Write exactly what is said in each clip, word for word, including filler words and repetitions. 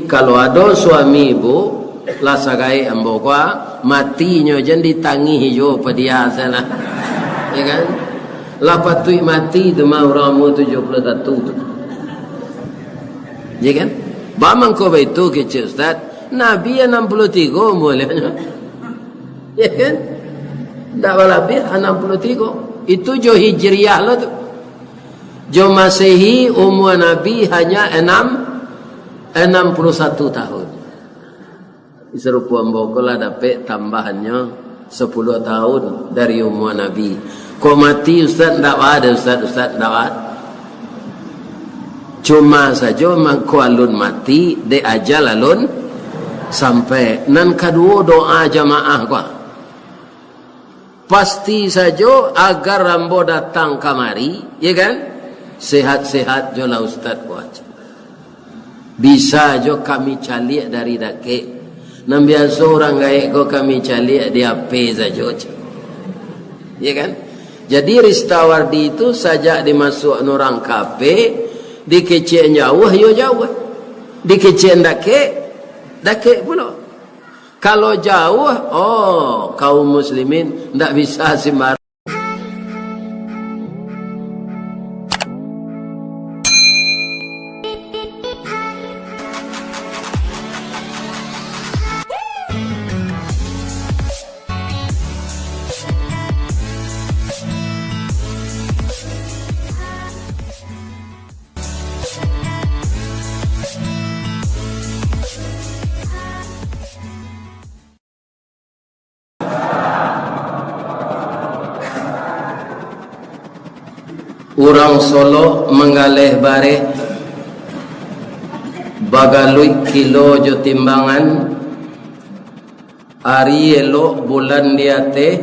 Kalau ado suami, Bu, lah sagaek ambo ko, matinyo jan ditangih jo padiah salah. Ya kan? Lah patuik mati tu mah urang umur tujuh puluh satu tu. Ya kan? Ba mangko baitu kecek Ustaz, Nabi anam puluh tigo umurnyo. Ya kan? Ndak balabiah anam puluh tigo. Itu jo Hijriah lo tu. Jo Masehi umur Nabi hanya enam, enam puluh satu tahun. Sarupo ambo ko lah dapek tambahannyo sapuluah tahun dari umur Nabi. Kok mati Ustaz, ndak ba deh Ustaz, Ustaz, ndak ba. Cuma sajo mangko alun mati, dek ajal alun sampai. Nan kaduo doa jamaah ko. Pasti sajo agar ambo datang kamari, ya kan? Sehat-sehat jo lah Ustaz ko. Bisa jo kami caliak dari dakek. Nan biaso urang gaek ko kami caliak di H P sajo. Ya kan? Jadi Ristawardi tu sajak dimasuak urang ka H P, dikecek jauah, yo jauah. Dikecek dakek, dakek pulo. Kalau jauah, oh, kaum muslimin ndak bisa simbar. Urang Solok manggaleh bareh, bagaluik kilo jo timbangan, ari elok bulan di ateh,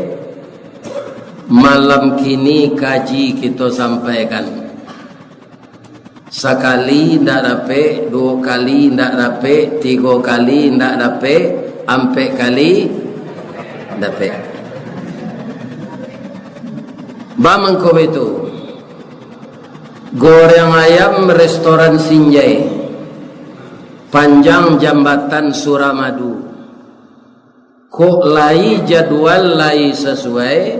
malam kini kaji kito sampaikan. Sakali ndak dapek, duo kali ndak dapek, tigo kali ndak dapek, ampek kali dapek. Ba mangko baitu, goreng ayam restoran Sinjai, panjang jambatan Suramadu. Kok lai jadual lai sasuai,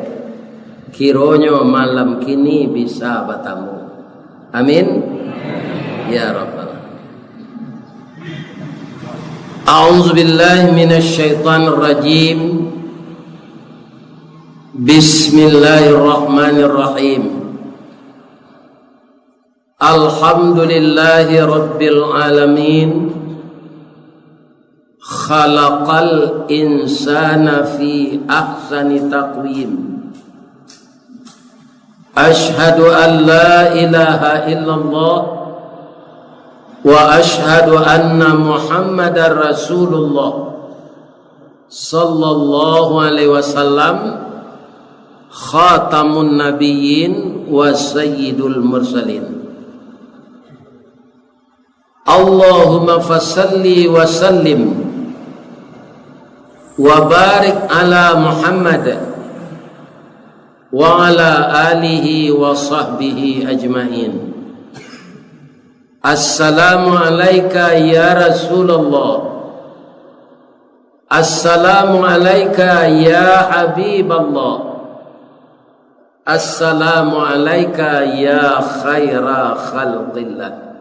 kironyo malam kini bisa batamu. Amin. Ya Rabbal. A'udzubillahi minasyaitonirrajim. Bismillahirrahmanirrahim. Alhamdulillahi Rabbil Alamin. Khalaqal insana fi ahsani taqwim. Asyhadu an la ilaha illallah wa asyhadu anna Muhammadar Rasulullah. Sallallahu alaihi wasallam, khatamun nabiyyin wa sayyidul mursalin. Allahumma fasalli wa sallim wa barik ala Muhammad wa ala alihi wa sahbihi ajmain. Assalamu alaika ya Rasulullah. Assalamu alaika ya Habiballah. Assalamu alaika ya khaira khalqillah.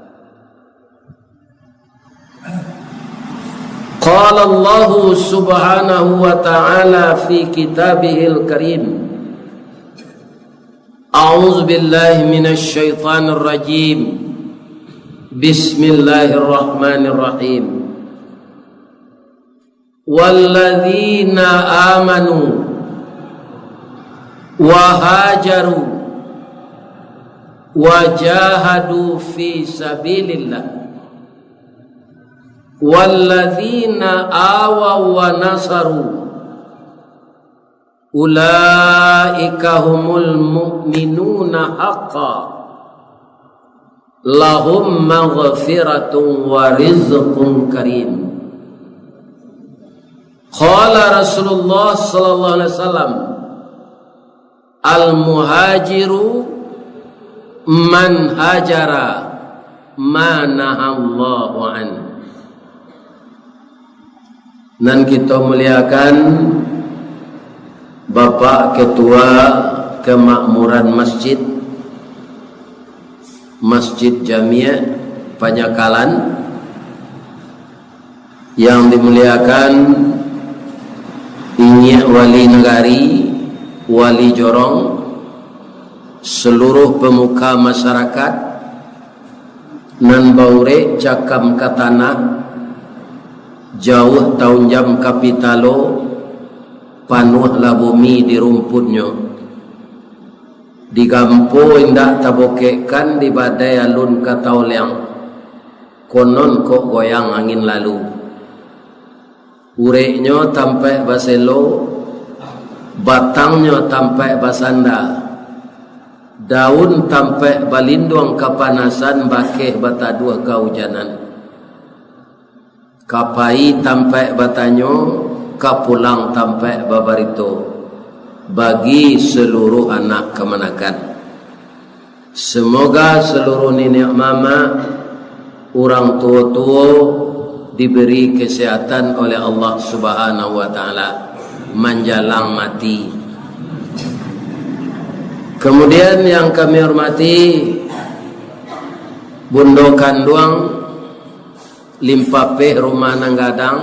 Qala Allahu subhanahu wa ta'ala fi kitabihil karim. A'udzu billahi minasy syaithanir rajim. Bismillahirrahmanirrahim. Walladzina amanu wa hajaru wa jahadu fi sabilillah, walladzina awaw wa nasaru, ulaika humul mu'minuna haqqan, lahum maghfiratun wa rizqun karim. Qala Rasulullah sallallahu alaihi wasallam, "Al-muhajiru man hajara ma nahallahu anhu." Nan kito muliakan, Bapak Ketua Kemakmuran Masjid, Masjid Jamiah Panyakalan, yang dimuliakan Inyiak Wali Nagari, Wali Jorong, seluruh pemuka masyarakat, nan baurek cakam ka tanah, jauah taunjam ka pitalo, panuahlah bumi di rumpunnyo. Digampo indak tabokekkan, di badai alun ka taoliang, konon kok goyang angin lalu. Ureknyo tampaik baselo, batangnyo tampaik basanda, daun tampaik balinduang kapanasan, bakeh bataduah kaujanan. Ka pai tampaik batanyo, ka pulang tampaik babarito, bagi seluruh anak kamanakan. Semoga seluruh niniak mamak, urang tuo-tuo diberi kesehatan oleh Allah Subhanahu wa Ta'ala manjalang mati. Kemudian, yang kami hormati Bundo Kanduang, Limpapeh Rumah Nan Gadang,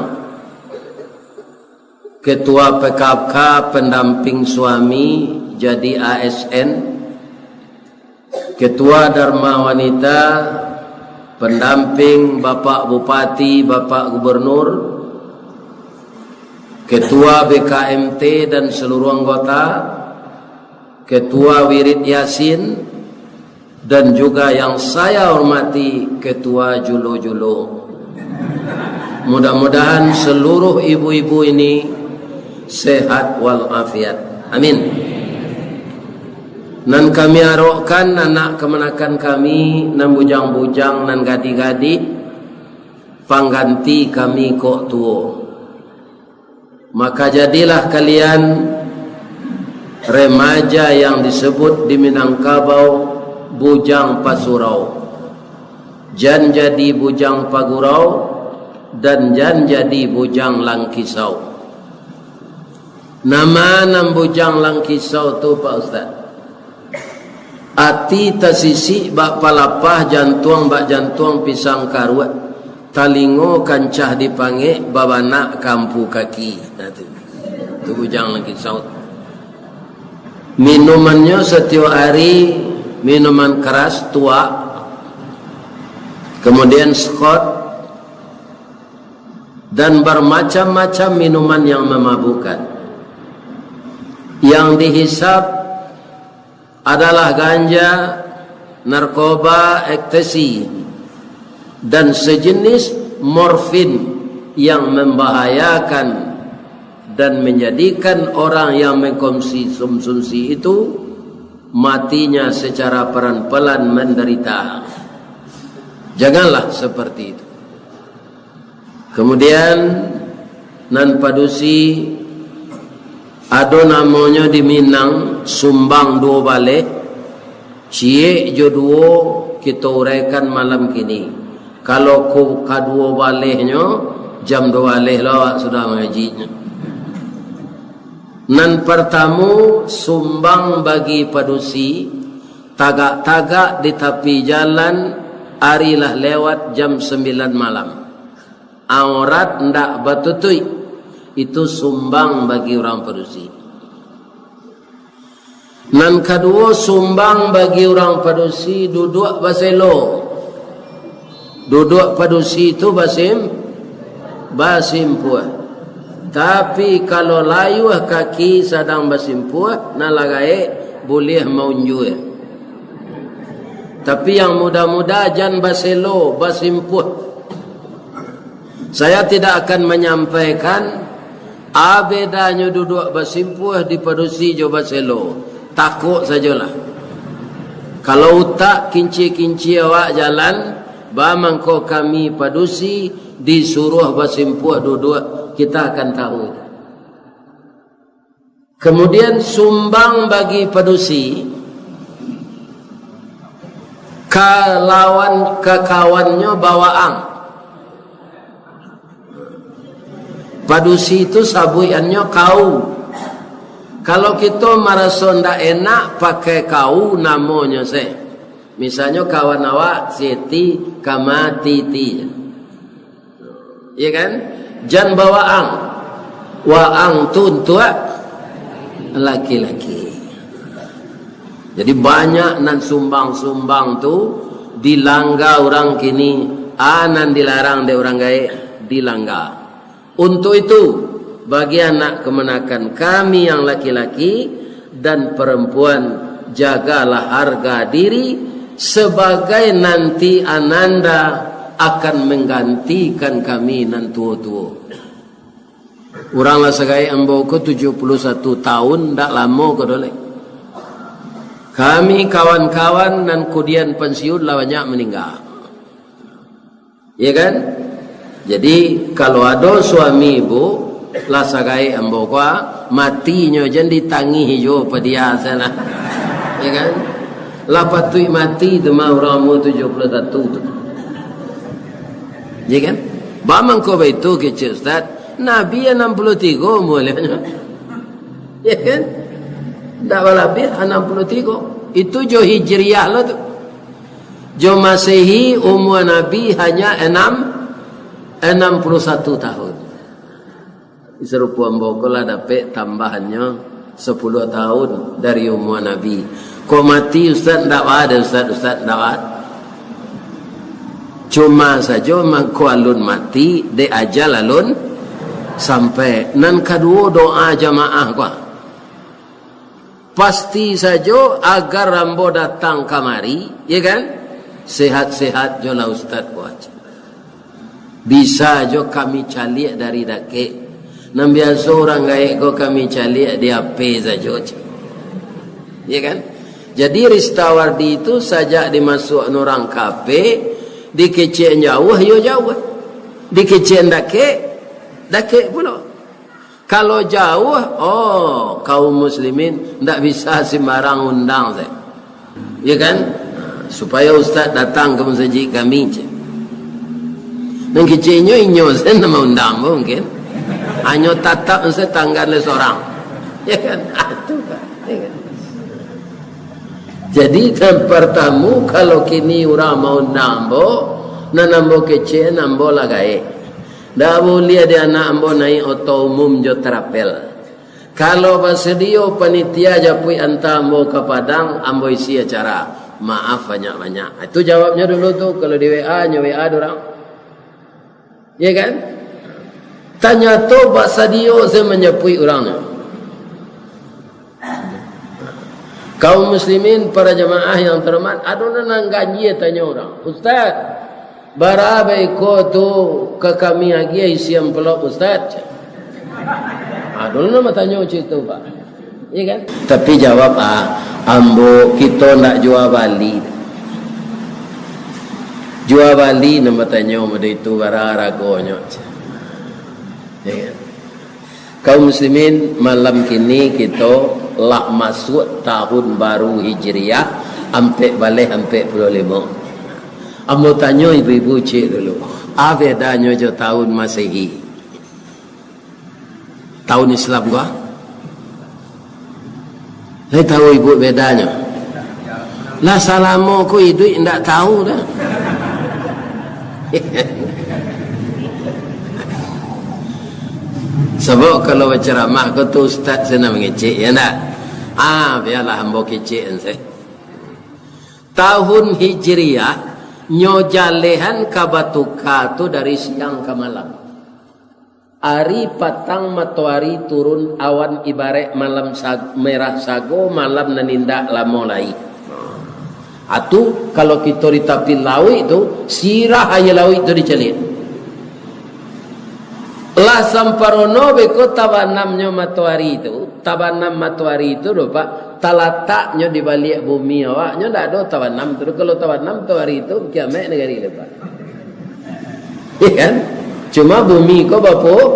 Ketua P K K pendamping suami jadi A S N, Ketua Dharma Wanita pendamping Bapak Bupati, Bapak Gubernur, Ketua B K M T dan seluruh anggota, Ketua Wirid Yasin, dan juga yang saya hormati Ketua Julo-Julo. Mudah-mudahan seluruh ibu-ibu ini sehat walafiat. Amin. Nan kami arokkan, anak kamanakan kami, nan bujang-bujang, nan gadih-gadih, pangganti kami kok tuo. Maka jadilah kalian remaja yang disebut di Minangkabau bujang pasurau, jan jadi bujang pagurau, dan jan jadi bujang langkisau. Nama nan bujang langkisau tu, Pak Ustaz? Ati tasisik bak palapah, jantuang bak jantuang pisang karuak, talingo kancah dipangek, babanak ka ampu kaki. Nah, tu. Tu bujang langkisau. Minumannyo satiok ari minuman keras, tuak, kemudian skot, dan bermacam-macam minuman yang memabukkan. Yang dihisap adalah ganja, narkoba, ekstasi, dan sejenis morfin yang membahayakan dan menjadikan orang yang mengkonsumsi itu matinya secara pelan-pelan menderita. Janganlah seperti itu. Kemudian, nan padusi, ado namonyo di Minang, sumbang duo baleh, ciek jo duo kito uraikan malam kini. Kalau ko-, kaduo balehnyo, jam duo baleh lo awak sudah mangaji. Nan partamo, sumbang bagi padusi, tagak-tagak di tapi jalan, ari lah lewat jam sambilan malam. Aurat ndak batutuik, itu sumbang bagi urang padusi. Nan kaduo, sumbang bagi urang padusi duduak baselo. Duduak padusi tu basim-, basimpuah. Tapi, kalau layuah kaki sadang basimpuah, nan lah gaek buliah maunjua. Tapi, yang muda-muda jan baselo, basimpuah. Saya tidak akan menyampaikan a bedanyo duduak basimpuah di padusi jo baselo. Takok sajolah. Kalau utak kincia-kincia awak jalan, ba mangko kami padusi disuruah basimpuah duduak, kita akan tahu. Kemudian, sumbang bagi padusi, kalawan kakawannyo bawaang. Padusi tu sabuikannyo kau. Kalau kito maraso ndak enak, pakai kau namonyo se. Misalnyo kawan awak, si Eti, ka ma Titi. Iya kan? Jan bawaang. Waang tu untuak laki-laki. Jadi banyak nan sumbang-sumbang tu dilangga urang kini, a nan dilarang dek urang gaek dilangga. Untuk itu, bagi anak kamanakan kami yang laki-laki dan perempuan, jagalah harga diri, sebagai nanti ananda akan menggantikan kami nan tuo-tuo. Urang lah sagaek ambo ko tujuh puluh satu tahun, ndak lamo ko doh lai. Kami kawan-kawan nan kudian pansiun lah banyak maningga. Iya kan? Jadi, kalau ado suami ibu, lah sagaek ambo ko, matinyo jan ditangih jo padia salah. Iya kan? Lah patuik mati tu mah urang umur tujuh puluh satu tu. Iya kan? Ba mangko baitu kecek Ustaz, Nabi anam puluh tigo umurnyo. Iya kan? Ndak balabih anam puluh tigo. Itu jo Hijriah lo tu. Jo Masehi, umur Nabi hanya enam, enam puluh satu tahun. Sarupo ambo ko lah dapek tambahannyo sapuluah tahun dari umur Nabi. Kok mati, Ustaz, ndak ba-, Ustaz, Ustaz, ndak ba-, cuma sajo mangko alun mati, dek ajal alun sampai. Nan kaduo, doa jamaah ko. Pasti sajo agar ambo datang kamari, ya kan? Sehat-sehat jo lah Ustaz ko. Bisa jo kami caliak dari dakek. Nan biaso urang gaek ko kami caliak di H P sajo. Ya kan? Jadi Ristawardi tu sajak dimasuak urang ka H P, dikecek jauah, yo jauah. Dikecek dakek, dakek pulo. Kalau jauah, oh, kaum muslimin ndak bisa sembarang undang se. Ya kan? Supaya ustaz datang ka masajik kami, cek. Nan keceknyo inyo se nan maundang mungkin. Hanyo tatap se tanggan le sorang. Ya kan? Ah, tu kan. Ya kan? Jadi, nan partamo, kalau kini urang maundang ambo, nan ambo kecek, nan ambo lah gaek. Ndak buliah di anak ambo naik oto umum jo trapel. Kalau basadio panitia japuik anta ambo ka Padang, ambo isi acara. Maaf banyak-banyak. Itu jawabnyo dulu tu, kalau di W A, nyo W A dorang. Ya kan? Tanyato basadio se manjapuik urang tu. Kaum muslimin, para jamaah yang terhormat, ado nan ganjia tanyo urang, "Ustaz, bara baiko tu ka kami agiah isi amplop, Ustaz?" Ado nan batanyo cak itu, Pak. Iya kan? Tapi jawab, ah, ambo, kito ndak jua bali. Jua bali nan batanyo model itu, bara haragonyo. Iya kan? Kaum muslimin, malam kini kito lah masuak tahun baru Hijriah, ampek baleh ampek puluah limo. Ambo tanyo ibu-ibu ciek dulu, a bedanyo jo tahun Masehi? Tahun Islam ko? Lai tahu ibu bedanyo? Lah salamo ko iduik ndak tahu doh. Sabab kalau bacaramah ko tu ustaz se nan mangecek, ya ndak? Ah, bialah ambo kecek se. Tahun Hijriah, nyo jalehan ka batuka tu dari siang ka malam. Ari patang matoari turun, awan ibaraik malam sa-, merah sago, malam nan indak lamo lai. Atu, kalau kito di tapi lauik tu, sirah aia lauik tu dicaliak. Lah samparono beko tabanamnyo matoari tu, tabanam matoari tu doh, Pak, talataknyo di baliak bumi awak, nyo ndak ado tabanam tu. Kalau tabanam matoari tu, kiamaik nagari tu, Pak. Iya kan? Cuma bumi ko bapu-,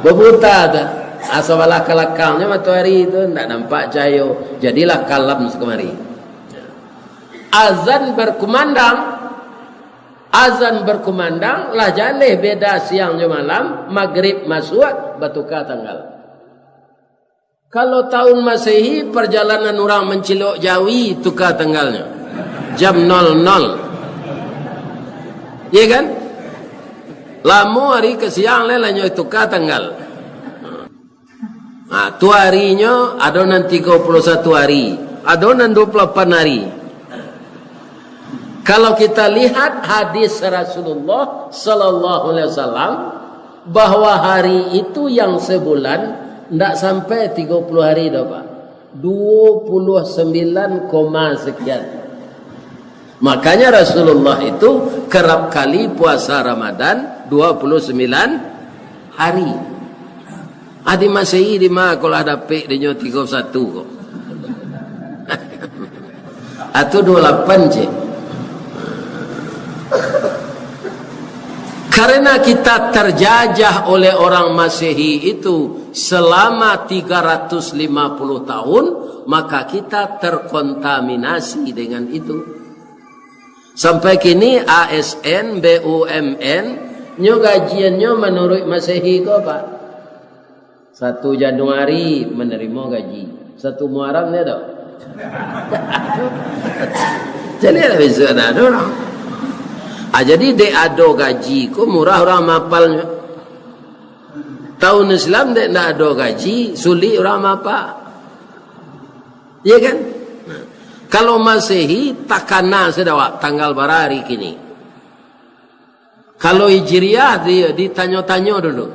baputa tu. Asa balah ka lakangnyo matoari tu, ndak nampak cahayo. Jadilah kalam sakamari. Azan berkumandang, Azan berkumandang, lah jaleh beda siang jo malam, magrib masuak, batuka tanggal. Kalau tahun Masehi, perjalanan urang mancilok jawi, tuka tanggalnyo. Jam nol nol. Iya kan? Lamo ari ka siang, lah, lah nyo tuka tanggal. Nah, tu arinyo, ado nan tigo puluah satu ari, ado nan dua puluah lapan ari. Kalau kita lihat hadis Rasulullah sallallahu alaihi wasallam, bahwa hari itu yang sebulan ndak sampai tigo puluah hari doh, Pak. Dua puluah sembilan koma sekian. Makanya Rasulullah itu kerap kali puasa Ramadan dua puluh sembilan hari. Adi Masehi di ma, kalau dapek dinyo tigo satu ko. Atau dua lapan, cek. Karena kita terjajah oleh orang Masehi itu selama tiga ratus lima puluh tahun, maka kita terkontaminasi dengan itu. Sampai kini A S N, B U M N, nyo gajiannyo manuruik Masehi ko, Pak. Satu Januari manarimo gaji. Satu Muharram ndak ado. Jadi, ada bisa ada, ada urang. Ah, jadi, dek ado gaji ko murah urang maapalnyo. Tahun Islam dek ndak ado gaji, sulik urang maapa. Iya kan? Nah, kalau Masehi, takana sudah, Wak, tanggal bara ari kini. Kalau Hijriah, di-, ditanyo-tanyo dulu.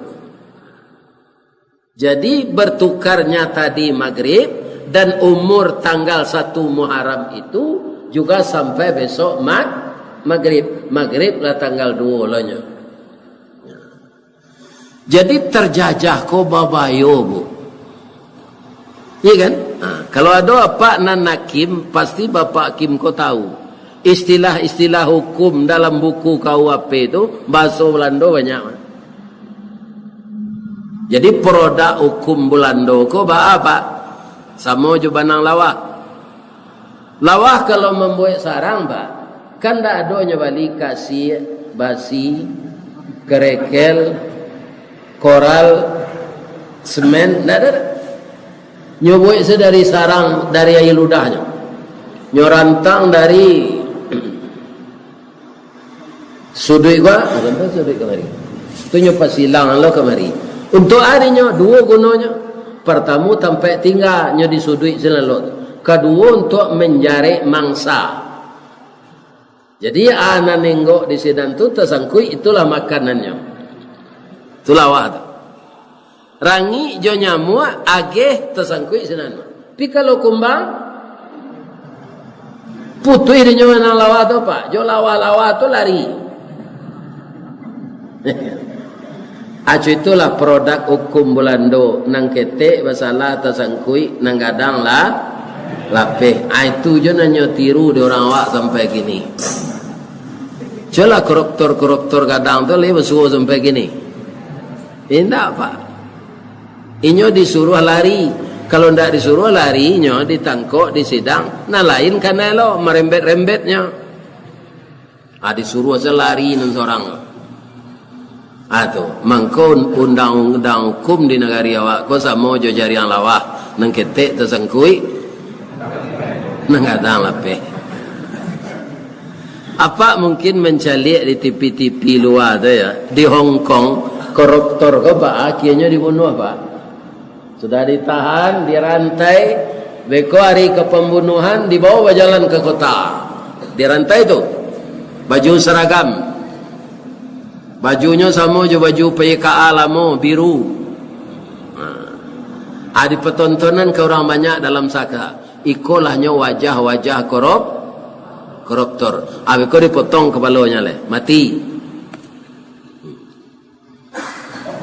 Jadi, bertukarnya tadi magrib, dan umur tanggal satu Muharram itu juga sampai besok mag-, magrib. Magrib lah tanggal dua lah nyo. Jadi, terjajah ko babayo, Bu. Iya kan? Nah, kalau ado apak nan hakim, pasti bapak hakim ko tahu. Istilah-istilah hukum dalam buku K U H P tu, bahaso Belando banyak. Jadi, produk hukum Belando ko baa, Pak? Samo jo banang lawah. Lawah kalau mambuek sarang, Pak, kan ndak ado nyo bali kasiak, basi, kerekel, koral, semen, ndak ado. Nyo buek se dari sarang, dari aia ludahnyo. Nyo rantang dari suduik ko, ah, contoh suduik kamari. Tu nyo pasilang lo kamari. Untuak ari nyo, duo gunonyo. Partamo, tampek tingga nyo di suduik sinan lo tu. Kaduo, untuak manjarek mangsa. Jadi, a nan enggok di sinan tu tasangkuik, itulah makanannyo. Tu lawah tu. Rangik jo nyamuak ageh tasangkuik sinan. Tapi kalau kumbang, putuih dinyo nan lawah tu, Pak. Jo lawah-lawah tu lari. Acu itulah produk hukum Bulando, nan ketek basalah tasangkuik, nan gadang lah lapeh. Ah, itu jo nan nyo tiru di urang awak sampai kini. Cubolah koruptor-koruptor gadang tu lai basuo sampai kini. Indak, Pak. Inyo disuruah lari. Kalau ndak disuruah lari, inyo ditangkok, disidang. Nan lain kanai lo, marembet-rembetnyo. Ah, disuruah se lari nan sorang. Ah, tu. Mangko undang-undang hukum di nagari awak ko samo jo jariang lawah. Nan ketek tasangkuik, nan gadang lapeh. Apak mungkin mancaliak di T V-T V lua tu, ya. Di Hong Kong, koruptor ko, Pak, akhianyo dibunuah, Pak. Sudah ditahan, dirantai, beko ari ka pambunuahan, dibawa bajalan ka kota. Dirantai tu. Baju saragam. Bajunyo samo jo baju P Y K A lamo, biru. Nah. Ah, dipatontonan ka urang banyak dalam saka. Ikolah nyo wajah-wajah korup-, koruptor. Ah, beko dipotong kapalonyo lai. Mati.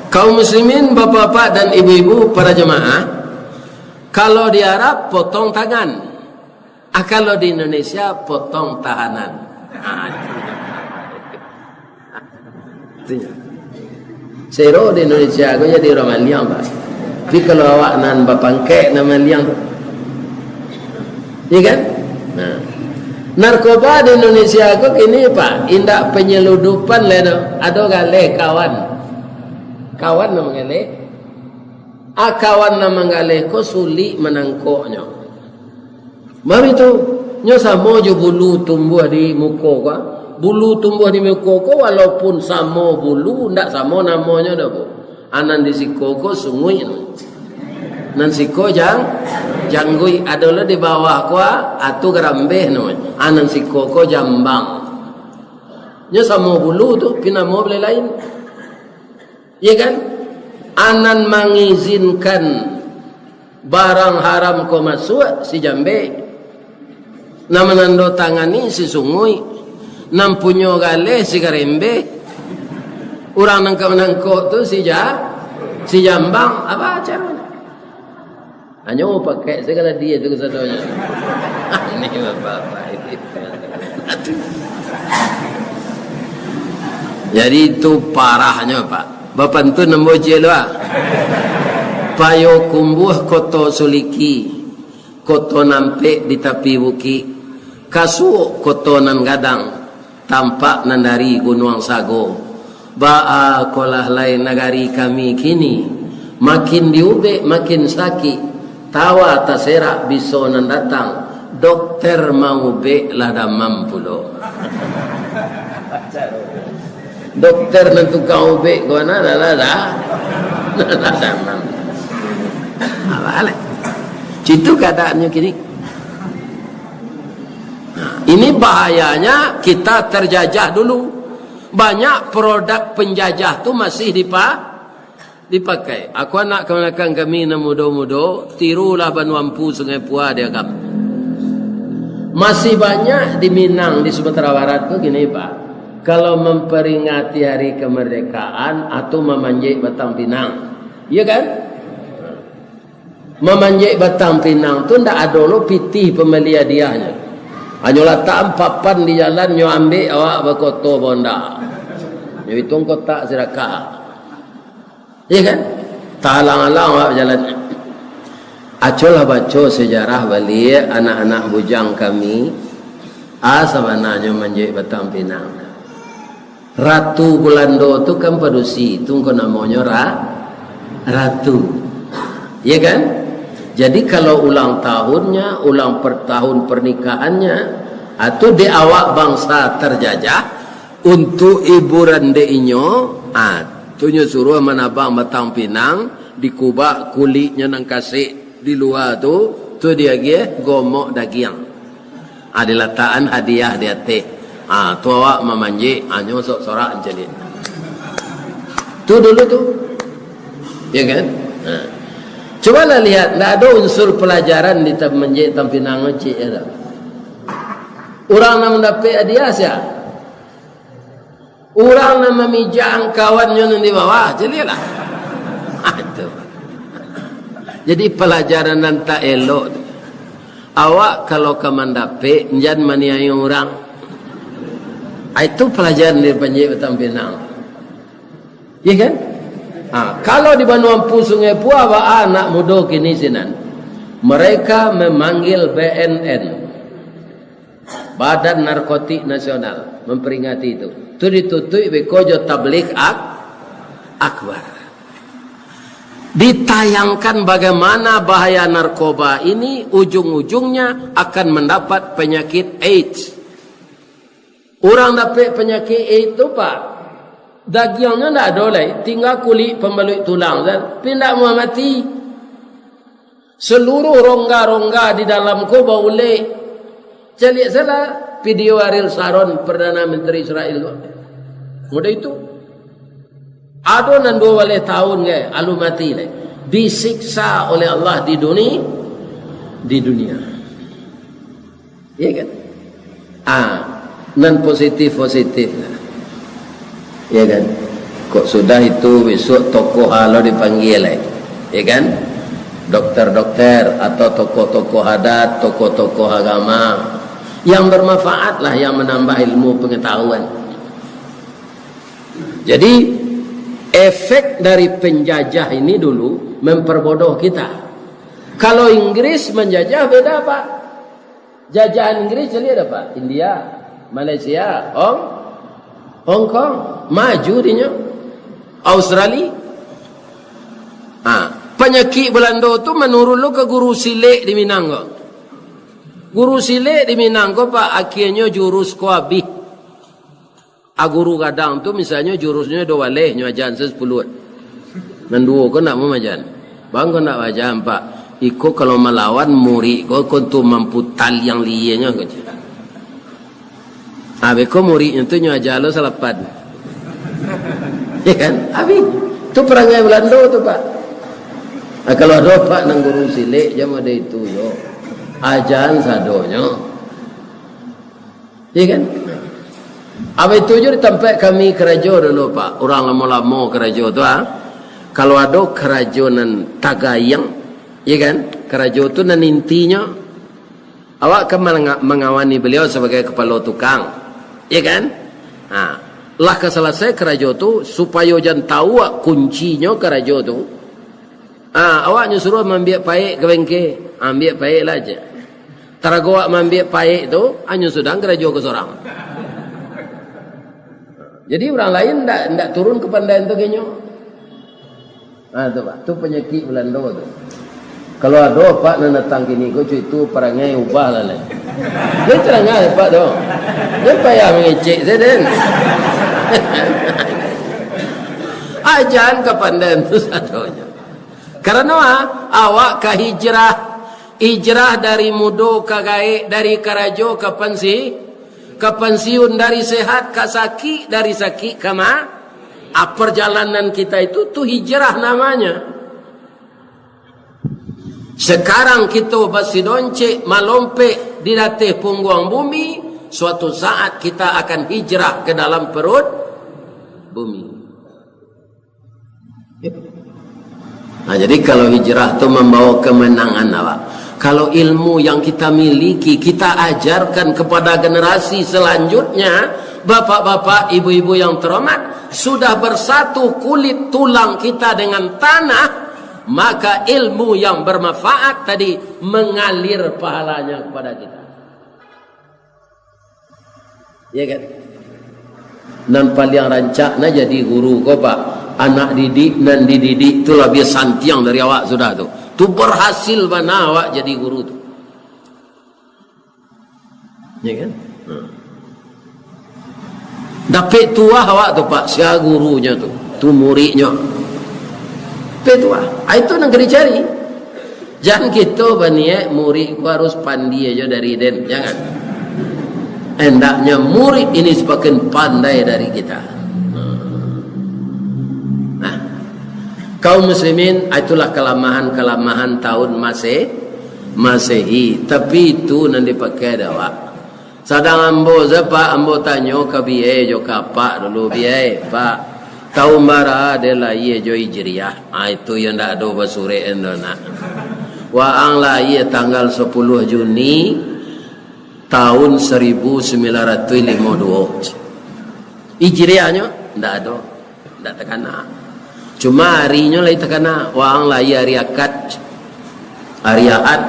Kaum muslimin, bapak-bapak dan ibu-ibu, para jemaah, kalau di Arab, potong tangan. Ah, kalau di Indonesia, potong tahanan. Ah, itu. Sero di Indonesia ko jadi urang maliang, Pak. Tapi kalau awak nan bapangkek nan maliang tu. Iya kan? Nah. Narkoba di Indonesia ko kini, Pak, indak panyaludupan lai doh. Ado galeh kawan. Kawan nan manggaleh. A, kawan nan manggaleh ko sulik manangkoknyo. Baitu, nyo samo jo bulu tumbuah di muko ko. Bulu tumbuah di muko ko, walaupun samo bulu, ndak samo namonyo doh, Bu. A, nan di siko ko sunguik namonyo. Nan siko jang-, jangguik. Ado lo di bawah ko, a, tu garambeh namonyo. A, nan siko ko jambang. Nyo samo bulu tu, tapi namo baliak lain. Iya kan? A, nan mangizinkan barang haram ko masuak, si jambek. Nan manandatangani, si sunguik. Nan punyo galeh, si garambeh. Urang nan ka manangkok tu, si ja-, si jambang. Apo caronyo? Hanyo pakai sagalo dia tu kasadonyo. Ini bapak-bapak ini. Jadi itu parahnyo, Pak. Bapantun ambo ciek lo, ah. Payokumbuah Koto Suliki, koto nan ampek di tapi bukik, kasuok koto nan gadang, tampak nan dari Gunuang Sago. Baa kolah lai nagari kami kini, makin diubek makin sakik, tawa taserak biso nan datang, dokter maubek lah damam pulo. Dokter nan tukang ubek ko, nah, lah, lah, lah. Lah damam. Alah, alah. Citu kaadaannyo kini. Nah, ini bahayanya kita terjajah dulu. Banyak produk penjajah tu masih dipa-, dipakai. Aku anak kamanakan kami nan mudo-mudo, tirulah Banua Ampu, Sungai Pua di Agam. Masih banyak di Minang, di Sumatera Barat tu gini, Pak. Kalau memperingati hari kemerdekaan, atau mamanjek batang pinang. Iya kan? Mamanjek batang pinang tu ndak ado lo pitih pambali hadiahnyo. Hanyo latakan papan di jalan, nyo ambek awak bakoto bonda. Nyo ituang kotak sirakah. Iya kan? Tahalang-alang awak bajalan. Acolah baco sejarah baliak anak-anak bujang kami. A, sabananyo manjek batang pinang. Ratu Bulando tu kan padusi, tu ko namonyo ra-, ratu. Iya kan? Jadi kalau ulang tahunnya, ulang per-, tahun pernikahannya, a, tu dek awak bangsa terjajah, untuk hiburan dek inyo, a, tu nyo suruah manabang batang pinang, dikubak kuliknyo nan kasek di lua tu, tu diagiah gomok dagiang. A, dilatakan hadiah di ateh. A, tu awak mamanjek, a, nyo sok sorak mancaliak. Tu dulu tu. Ya kan? Ha. Cubalah lihat, ndak ado unsur pelajaran di tam-, manjek batang pinang ciek, ya tak? Urang nan mandapek hadiah sia? Urang nan mamijak angkawannyo nan di bawah, caliaklah. Itu. Jadi, palajaran nan tak elok tu. Awak kalau ka mandapek, jan maniayo urang. Ah, itu palajaran dari panjek batang pinang. Iya kan? Ah, kalau di Banua Ampu Sungai Pua, baa anak mudo kini sinan. Mereka memanggil B N N. Badan Narkotik Nasional memperingati itu. Tu ditutuik beko jo tabligh ak-, akbar. Ditayangkan bagaimana bahaya narkoba ini ujung-ujungnya akan mendapat penyakit AIDS. Urang dapek penyakit AIDS tu, Pak, dagiangnyo ndak ado lai, tingga kulik pambaluik tulang sajo, tapi ndak muah mati. Seluruh rongga-rongga di dalam ko baulek. Caliak sajolah video Ariel Sharon, Perdana Menteri Israel tu. Mudah itu. Ado nan duo baleh tahun, gai, alun mati lai. Disiksa oleh Allah di duni-, di dunia. Iya kan? Ah, nan positif-positif lah. Ya kan? Kok sudah itu, besok tokoh lo dipanggil, eh. Ya kan? Dokter-dokter atau tokoh-tokoh adat, tokoh-tokoh agama yang bermanfaat lah, yang menambah ilmu pengetahuan. Jadi, efek dari penjajah ini dulu memperbodoh kita. Kalau Inggris menjajah, beda, Pak. Jajahan Inggris caliak ado, Pak? India, Malaysia, Hong, Hong Kong. Maju dinyo. Australia. Ha, panyakik Balando tu manurun lo ka guru silek di Minang ko. Guru silek di Minang ko, Pak, akhianyo jurus ko abih. A guru gadang tu, misalnyo, jurusnyo duo baleh, nyo ajan se sapuluah. Nan duo ko ndak mau maajan. Bang, ko ndak maajan, Pak. Iko kalau malawan murik ko, ko tu mampu taliang lienyo ko. Abih ko muriknyo tu nyo aja lo salapan. Ya kan? Abih. Tu parangai Balando tu, Pak. Ah, kalau ado, Pak, nan guru silek, jan mode itu yo. Ajan sadonyo. Iya kan? Abih tu jo di tampek kami karajo dulu, Pak. Urang lamo-lamo karajo tu, ah. Kalau ado karajo nan tagayang, iya kan? Karajo tu nan intinyo, awak kan manga-, mangawani baliau sabagai kapalo tukang. Iya kan? Ha. Lah ka salasai karajo tu, supayo jan tau awak kuncinyo karajo tu, ah, awak nyo suruah maambiak paek ka bengke. Ambiak paek lah, cek. Tarago awak maambiak paek tu, ah, nyo sudah karajo ko sorang. Jadi, urang lain ndak, ndak turun kapandaian tu ka inyo. Ah, tu, Pak. Tu panyakik Balando tu. Kalau ado, Pak, nan datang kini ko, cek, itu parangai ubah lah, lai. Dia tarangai, Pak, tu. Dia payah mangecek sajo, den. Ajan kapandaian tu sadonyo. Karano, ah, awak ka hijrah. Hijrah dari mudo ka gaek, dari karajo ka pansi-, ka pansiun, dari sehat ka sakik, dari sakik ka ma-, ah, perjalanan kita itu tu hijrah namanya. Sekarang kito basidoncek malompek di ateh pungguang bumi, suatu saat kita akan hijrah ke dalam perut bumi. Nah, jadi kalau hijrah tu mambawa kemenangan, awak. Kalau ilmu yang kita miliki, kita ajarkan kepada generasi selanjutnya, bapak-bapak, ibu-ibu yang terhormat, sudah bersatu kulit tulang kita dengan tanah, maka ilmu yang bermanfaat tadi mengalir pahalanya kepada kita. Ya kan? Nan paliang rancak nah jadi guru ko, Pak. Anak didik nan dididik tu labiah santiang dari awak sudah tu. Tu berhasil bana awak jadi guru tu. Ya kan? Hmm. Dapek tuah awak tu, Pak, sia gurunyo tu, tu muridnyo. Dapek tuah. Ah, itu nan ka dicari. Jan kito baniaik murid ko harus pandai ajo dari den, jangan. Hendaknya murid ini semakin pandai dari kita. Nah, kaum muslimin, itulah kelemahan-kelemahan tahun Mase-, Masehi. Tapi itu nan dipakai dek awak. Sadang ambo se, Pak, ambo tanyo ka biai jo ka apak dulu, "Biai, Pak, tahun bara den lahia jo Hijriah?" Ah, itu yo ndak ado basurek endo nak. Waang lahia tanggal sapuluah Juni tahun saribu sambilan ratuih limo duo. Hijriahnyo ndak ado. Ndak takana. Cuma arinyo lai takana. Waang lahia ari Akad. Ari Ahad.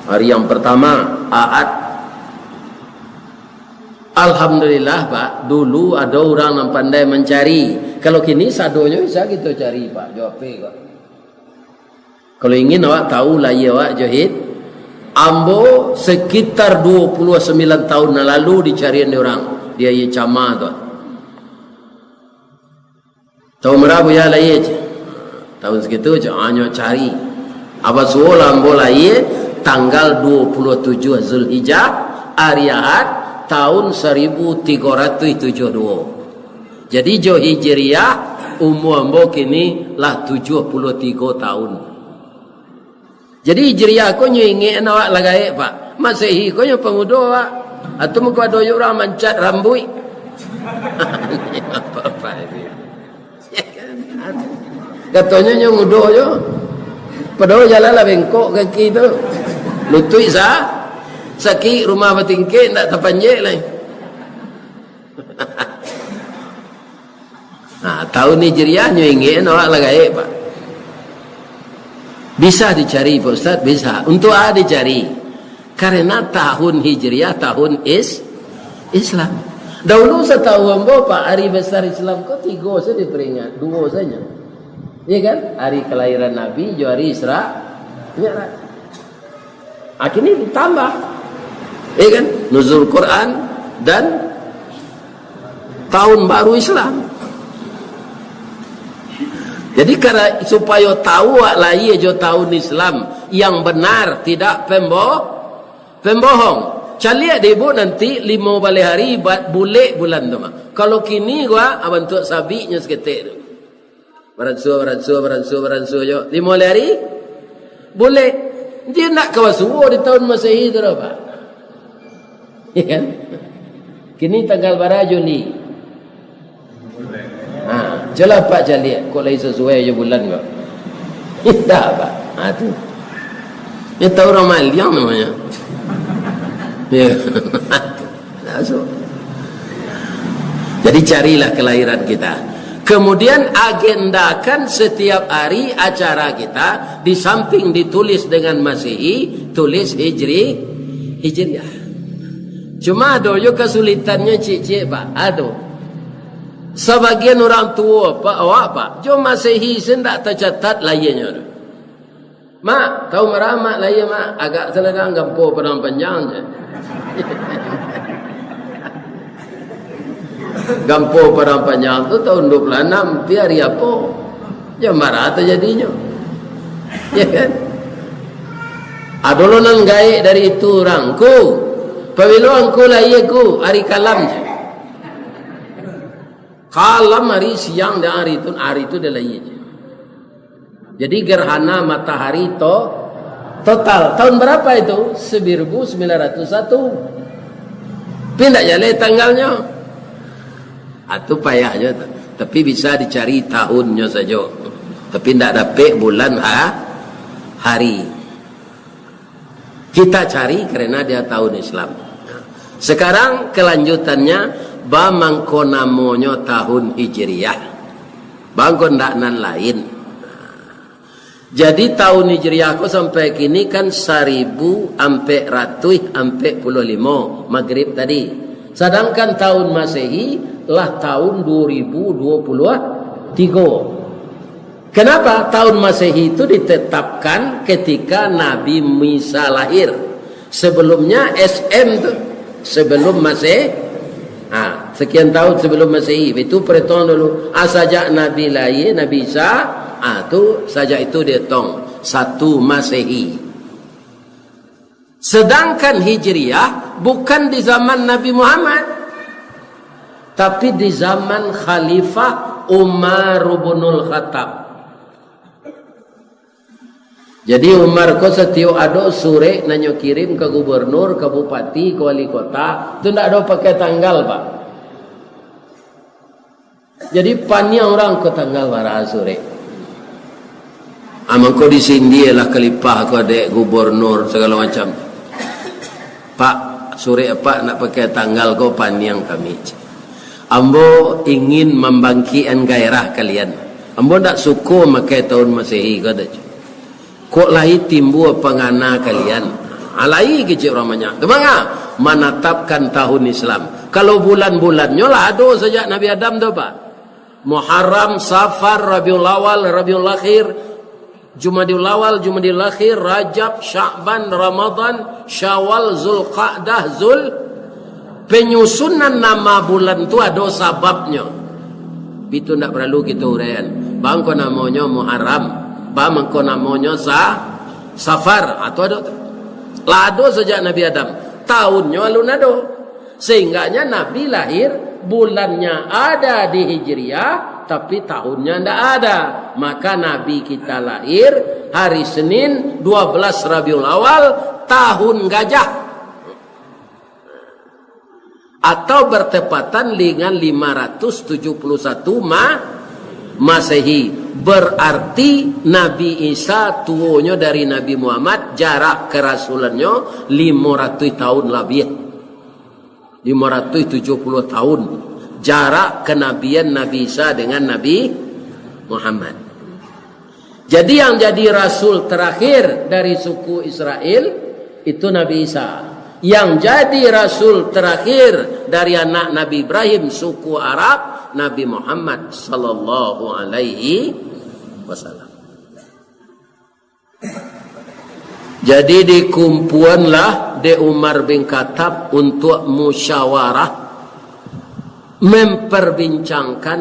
Ari yang pertama, Ahad. Alhamdulillah, Pak. Dulu ado urang nan pandai mancari. Kalau kini sadonyo bisa kito cari, Pak. Jo H P, Pak. Kalau ingin awak tahu lahia awak, Johid, ambo sekitar dua puluh sambilan tahun nan lalu dicarian dek urang. Di Aia Cama tu. Tahun bara Buya lahia, ceh? Tahun sakitu, ceh, hanyo cari. Apa suo lah ambo lahia tanggal dua puluh tujuh Zulhijjah, ari Ahad, tahun saribu tigo ratuih tujuah duo. Jadi, jo Hijriah, umua ambo kini lah tujuah puluah tigo tahun. Jadi, Hijriah ko nyo ingek awak lah gaek, Pak. Masehi ko nyo pangudo, Pak. Atau mangko ado jo urang mancat rambuik. Apa-apa ini. Katonyo nyo ngudo jo. Padahal jalan lah bengkok kaki tu. Lutuik sa-, sakik, rumah batingkek, ndak tapanjek lai. Nah, tahun Hijriah nyo ingek awak lah gaek, Pak. Bisa dicari, Pak Ustaz? Bisa. Untuk a dicari? Karena tahun Hijriah, tahun Is-, Islam. Dahulu satahu ambo, Pak, hari besar Islam ko tigo sajo diperingat, duo sajo. Iya kan? Hari kelahiran Nabi, jo hari Isra Mi'raj. Akhirnya ditambah. Iya kan? Nuzul Quran dan tahun baru Islam. Jadi, kara-, supayo tahu awak lahia jo tahun Islam yang benar, tidak pembo-, pembohong. Caliak dek ibu nanti limo baleh hari ba-, bulek bulan tu mah. Kalau kini gua, ah, bantuak sabiknyo saketek tu. Baransua, baransua, baransua, baransua jo. Limo baleh hari, bulek. Dia ndak ka basuo di tahun Masehi tu doh, Pak. Ya kan? Kini tanggal bara, Juli? Ha, cubolah Pak caliak, kok lai sasuai jo bulan ko. Indak, Pak. Ha, tu. Nyo tahu urang maliang namonyo. Ya. Masuk. Jadi, carilah kelahiran kita. Kemudian, agendakan setiap hari acara kita, di samping ditulis dengan Masehi, tulis Hijri-, Hijriah. Cuma ado jo kasulitannyo, ciek-ciek, Pak. Ado. Sabagian urang tuo, Pak, awak, Pak, jo Masehi se ndak tacatat lahianyo tu. Mak, tahun bara Mak lahia, Mak? Agak saladang, Gampo Padang Panjang se. Gampo Padang Panjang tu tahun dua puluh anam, tapi hari apo? Jan bara tajadinyo. Ya kan? Ado lo nan gaek dari itu urang. Ngku, pabilo Ngku lahia, Ngku? Hari Kalam se. Kalam hari siang dan hari tu, hari tu dia lahia se. Jadi, gerhana matahari to-, total. Tahun bara itu? Seribu sembilan ratus satu. Tapi ndak jaleh tanggalnyo. Ah, tu payah jo tu. Tapi bisa dicari tahunnyo sajo. Tapi ndak dapek bulan ha-, hari. Kita cari karena dia tahun Islam. Sekarang kelanjutannya, ba mangko namonyo tahun Hijriah. Ba mangko ndak nan lain. Jadi, tahun Hijriah ko sampai kini kan saribu ampek ratuih ampek puluah limo, Magrib tadi. Sadangkan tahun Masehi lah tahun dua ribu dua puluah tigo. Kenapa tahun Masehi itu ditetapkan ketika Nabi Isa lahir? Sebelumnya S M tu, sebelum Maseh-, ha, sekian tahun sebelum Masehi. Itu perhitungan dulu. Ah, sajak Nabi lahir, Nabi Isa, ah, tu sajak itu dihitung satu Masehi. Sedangkan Hijriah bukan di zaman Nabi Muhammad, tapi di zaman Khalifah Umar bin Khattab. Jadi, Umar ko satiok ado surek nan nyo kirim ka gubernur, ka bupati, ka wali kota, tu ndak ado pakai tanggal, Pak. Jadi, paniang urang ko tanggal bara surek. Ah, mangko disindialah kalipah ko dek gubernur sagalo macam. "Pak, surek Apak ndak pakai tanggal ko paniang kami. Ambo ingin mambangkikkan gairah kalian. Ambo ndak suko makai tahun Masehi," kato. "Kok lai timbua pangana kalian?" Alai kecek urang banyak. Tu manga? Manatapkan tahun Islam. Kalau bulan-bulannyo lah ado sajak Nabi Adam tu, Pak. Muharram, Safar, Rabiul Awal, Rabiul Akhir, Jumadil Awal, Jumadil Akhir, Rajab, Sya'ban, Ramadan, Syawal, Zulqa'dah, Zul-, penyusunan nama bulan tu ado sababnyo. Itu ndak paralu kito uraian. Ba mangko namonyo Muharram, ba mangko namonyo Sa-, Safar, atau ado tu. Lah ado sajak Nabi Adam. Tahunnyo alun ado. Sehingganya Nabi lahir, bulannya ada di Hijriah, tapi tahunnya ndak ada. Maka Nabi kita lahir hari Senin, dua belas Rabiul Awal, tahun gajah. Atau bertepatan dengan lima ratus tujuh puluh satu Ma-, Masehi. Berarti Nabi Isa tuonyo dari Nabi Muhammad, jarak kerasulannyo limo ratuih tahun labiah. Lima ratus tujuh puluh tahun jarak kenabian Nabi Isa dengan Nabi Muhammad. Jadi, yang jadi rasul terakhir dari suku Israel, Itu Nabi Isa. Yang jadi rasul terakhir dari anak Nabi Ibrahim, suku Arab, Nabi Muhammad sallallahu alaihi wasallam. Jadi, dikumpuanlah dek Umar bin Khattab untuk musyawarah, memperbincangkan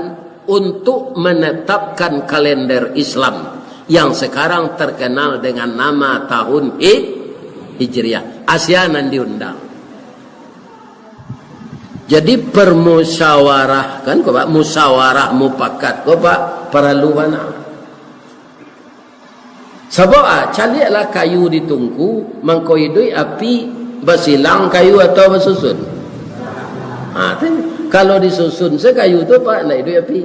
untuk menetapkan kalender Islam yang sekarang terkenal dengan nama tahun Hij-, Hijriah. Asia nan diundang. Jadi, permusyawarah, kan, ko, Pak, musyawarah mupakat, ko, Pak, paralu bana. Sabab, ah, caliaklah kayu di tungku, mangko iduik api basilang kayu atau basusun. Ha, tu. Kalau disusun se kayu tu, Pak, ndak iduik api.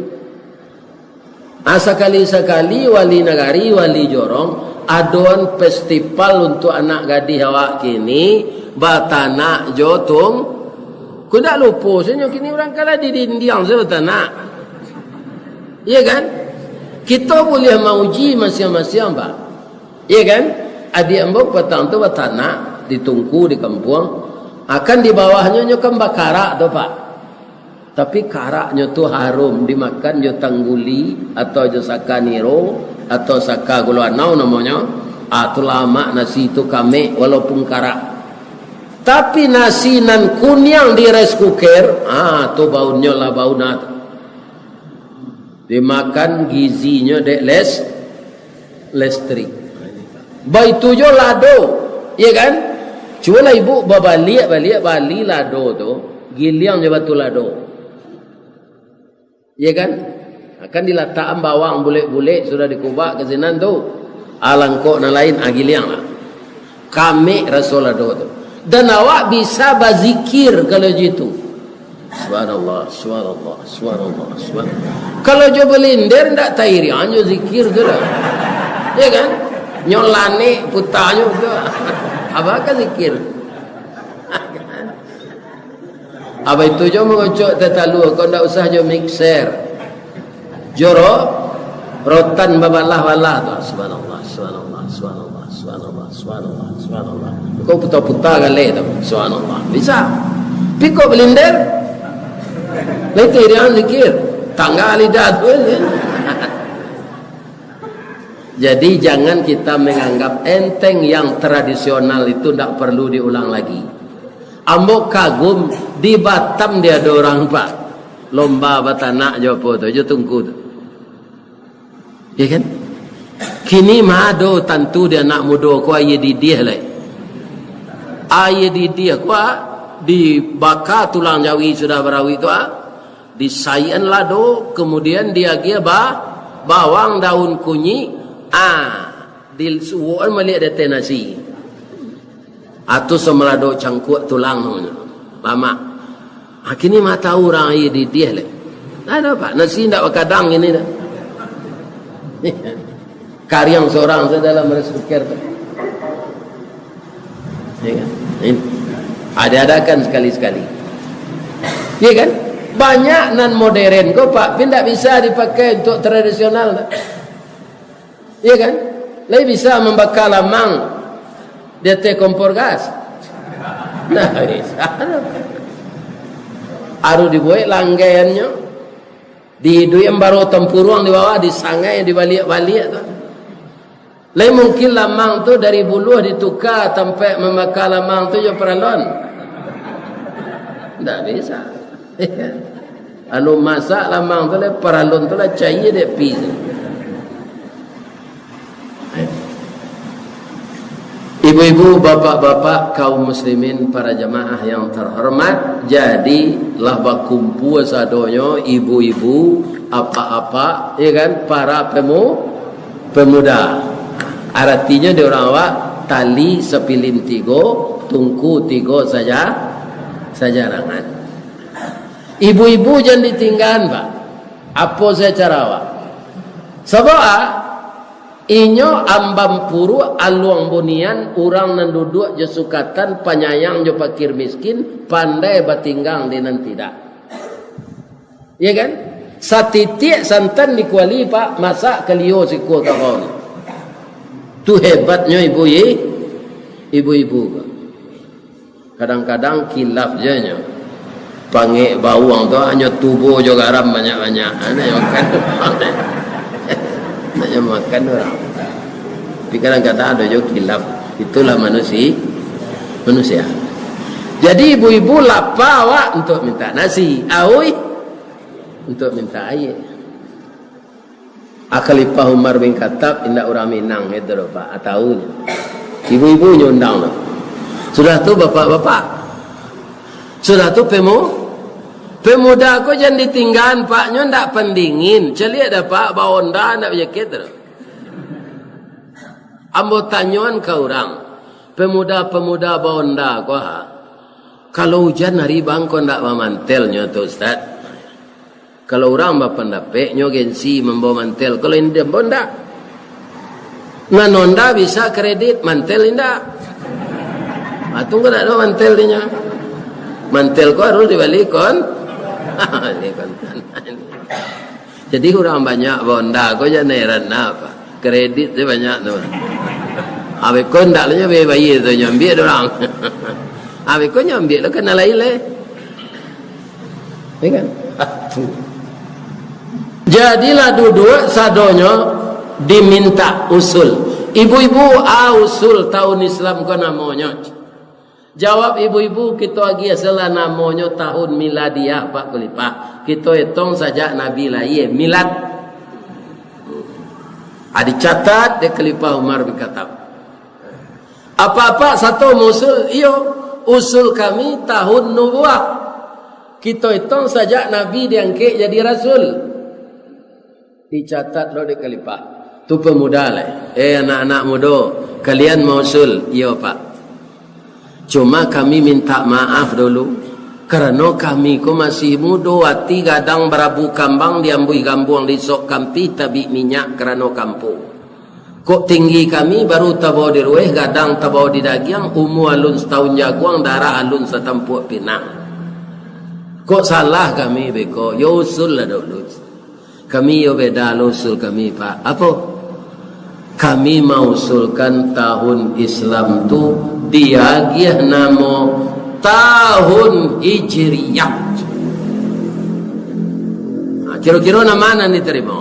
Ah, sakali-sakali wali nagari, wali jorong, adoan festival untuk anak gadih awak kini, batanak jo tung-, ko ndak lupo, sajo kini urang kalah di dindiang sajo batanak. Iya kan? Kito buliah mauji masiang-masiang, Pak. Iya kan? Adiak ambo patang tu batanak di tungku di kampuang. Akan di bawahnyo nyo kan bakarak tu, Pak. Tapi karaknyo tu harum dimakan jo tangguli, atau jo saka niro, atau saka gulo anau namonyo. Ah, tu lamak nasi tu kamek walaupun karak. Tapi nasi nan kuniang di rice cooker, ah, tu baunnyo lah bau nah tu. Dimakan gizinyo dek les-, listrik. Baitu jo lado, iya kan? Cubolah ibu babaliak-baliak bali lado tu, giliang jo batu lado. Iya kan? Akan dilatakan bawang bulek-bulek, sudah dikubak ka sinan tu. Alangkok nan lain, ah, giliang lah. Kamek raso lado tu. Dan awak bisa bazikir kalau jitu. Subhanallah, subhanallah, subhanallah, subhanallah. Kalau jo balinder, ndak tairiang jo zikir tu lah. Ya kan? Nyo lanek putanyo tu. Apa ka zikir? Abah itu jo mangocok teh talua, kau ndak usah jo mixer. Jo ro-, rotan babalah-balah tu. Subhanallah, subhanallah, subhanallah, subhanallah, subhanallah, subhanallah. Kau puta-puta galeh tu. Subhanallah. Bisa. Piko balinder. Lai tairiang zikir. Tangga lidah tu. Jadi, jangan kita menganggap enteng yang tradisional itu ndak perlu diulang lagi. Ambo kagum, di Batam dia ada orang, Pak. Lomba batanak jo apo tu, jo tungku tu. Ya kan? Kini ma ado tantu di anak mudo ko aia didih lai. Aia didih ko, ah, dibaka tulang jawi sudah barawik tu, ah. Disaian lado, kemudian diagiah ba-, bawang daun kunyik, ah, disuokan baliak di ateh nasi. Atu samalado cangkuak tulang namonyo. Lamak. Ha, kini ma tahu urang aia didih lai. Ndak ado, Pak. Nasi ndak bakadang kini dah. Kariang sorang sajo dalam rice cooker tu. Ya kan? Ini. Ada-adakan sekali-sekali. Ya kan? Banyak nan modern ko, Pak, tapi ndak bisa dipakai untuk tradisional. Iya kan? Lai bisa mambaka lamang di ateh kompor gas? Ndak bisa. Harus dibuek langgaiannyo. Diiduikan baro tampuruang di bawah, disangai, dibaliak-baliak tu. Lai mungkin lamang tu dari buluah dituka tampek mambaka lamang tu jo paralon? Ndak bisa. Anu masak lamang tu lah, paralon tu lah caia dek api tu. Ibu-ibu, bapak-bapak, kaum muslimin, para jamaah yang terhormat, jadi lah bakumpua sadonyo, ibu-ibu, apak-apak, ya kan, para pemu-, pemuda. Aratinyo di urang awak, tali sapilin tigo, tungku tigo saja, sajarangan. Ibu-ibu jan ditinggaan, Pak. Apo sacara awak? Sabab, ah, inyo amban puruak aluang bunian, urang nan duduak jo sukatan, panyayang jo pakir miskin, pandai batinggang di nan tidak. Ya kan? Satitiak santan di kuali, Pak, masak kalio sikua kabau. Tu hebatnyo ibu i-, ibu-ibu. Kadang-kadang kilaf je nyo. Pangek bawang tu hanyo tubuah jo garam banyak-banyak. Hanyo makan. Hanyo makan urang. Tapi kadang-kadang ado jo kilaf. Itulah manusi-, manusia. Jadi ibu-ibu lapa awak untuk minta nasi. Auih untuk minta aia. Ah, Khalifah Umar bin Khattab indak urang Minang itu doh, Pak. Ah, tahu nyo. Ibu-ibu nyo undang tu. Sudah tu bapak-bapak. Sudah tu pemu-, pemuda ko jan ditinggaan, Pak. Nyo ndak pandingin. Caliak dah, Pak, bahonda ndak bajakek tu. Ambo tanyoan ka urang, pemuda-pemuda bahonda ko ha. Kalau ujan hari bangko ndak bamantel nyo tu, Ustaz. Kalau urang bapandapek, nyo gengsi mambawa mantel. Kalau indak, ambo ndak. Nan Honda bisa kredit, mantel indak. Ah, tunggu dak ado mantel dinyo. Mantel ko harus dibali kon-, bali kontan. Jadi urang banyak bahonda ko jan heran apa. Kredit tu banyak tu. Abih ko ndak lah nyo bayia-bayia tu, nyo ambiak dek urang. Abih ko nyo ambiak lo ka nan lain lai. Ya kan? Jadilah duduak sadonyo diminta usul. Ibu-ibu, ah, usul tahun Islam ko namonyo. Jawab ibu-ibu, kito agiah salah namonyo tahun miladiah, Pak Khalifah. Kito etong sajak Nabi lahia, milad. Ah, dicatat dek Khalifah Umar bin Khattab. Apak-apak sato mausul, iyo, usul kami tahun nubuah. Kito etong sajak Nabi diangkek jadi rasul. Dicatat lo dek Khalifah. Tu pemuda lai. Eh, anak-anak mudo, kalian mausul? Iyo, Pak. Cuma kami minta maaf dulu. Karano kami ko masih mudo, ati gadang barabu kambang, diambuih gambuang, disok kampih, tabik minyak karano kampuang. Kok tinggi kami baru tabao di rueh, gadang tabao di dagiang, umua alun satahun jaguang, darah alun satampuak pinang. Kok salah kami beko? Yo usul lah dulu. Kami yo beda lo usul kami, Pak. Apo? Kami mausulkan tahun Islam tu diagiah namo tahun Hijriah. Nah, kiro-kiro nan ma nan ditarimo?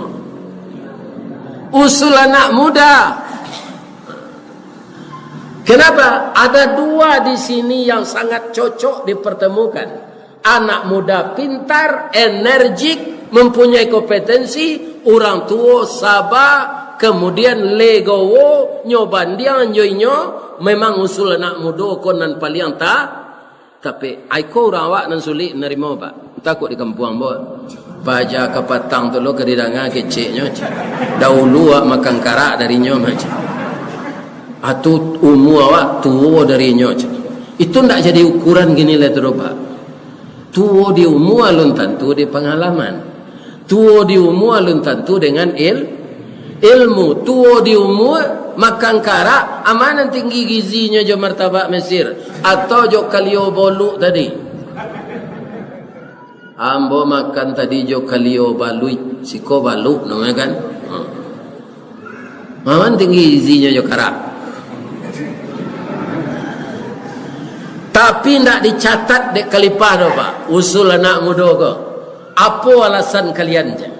Usul anak muda. Kenapa? Ada dua di sini yang sangat cocok dipertemukan. Anak muda pintar, energik, mempunyai kompetensi, urang tuo saba, kemudian legowo, nyo bandiang jo inyo, memang usul anak mudo ko nan paliang ta-, Tapi, ai ko urang awak nan sulik narimo, Pak. Antah kok di kampuang, Pak. Paja kapatang tu lo ka didanga keceknyo, cik. Dahulu awak makan karak dari inyo mah, cik. Atu umua awak tuo dari inyo, cik. Itu ndak jadi ukuran kini lai tu doh, Pak. Tuo di umua alun tantu di pangalaman. Tuo di umua alun tantu dengan il-, ilmu. Tuo di umua, makan karak, a ma nan tinggi gizinyo jo martabak Mesir, atau jo kalio boluk tadi? Ambo makan tadi jo kalio baluik, siko baluk namonyo kan? Hmm. A ma nan tinggi gizinyo jo karak? Tapi ndak dicatat dek Khalifah doh, Pak, usul anak mudo ko. Apo alasan kalian, jar?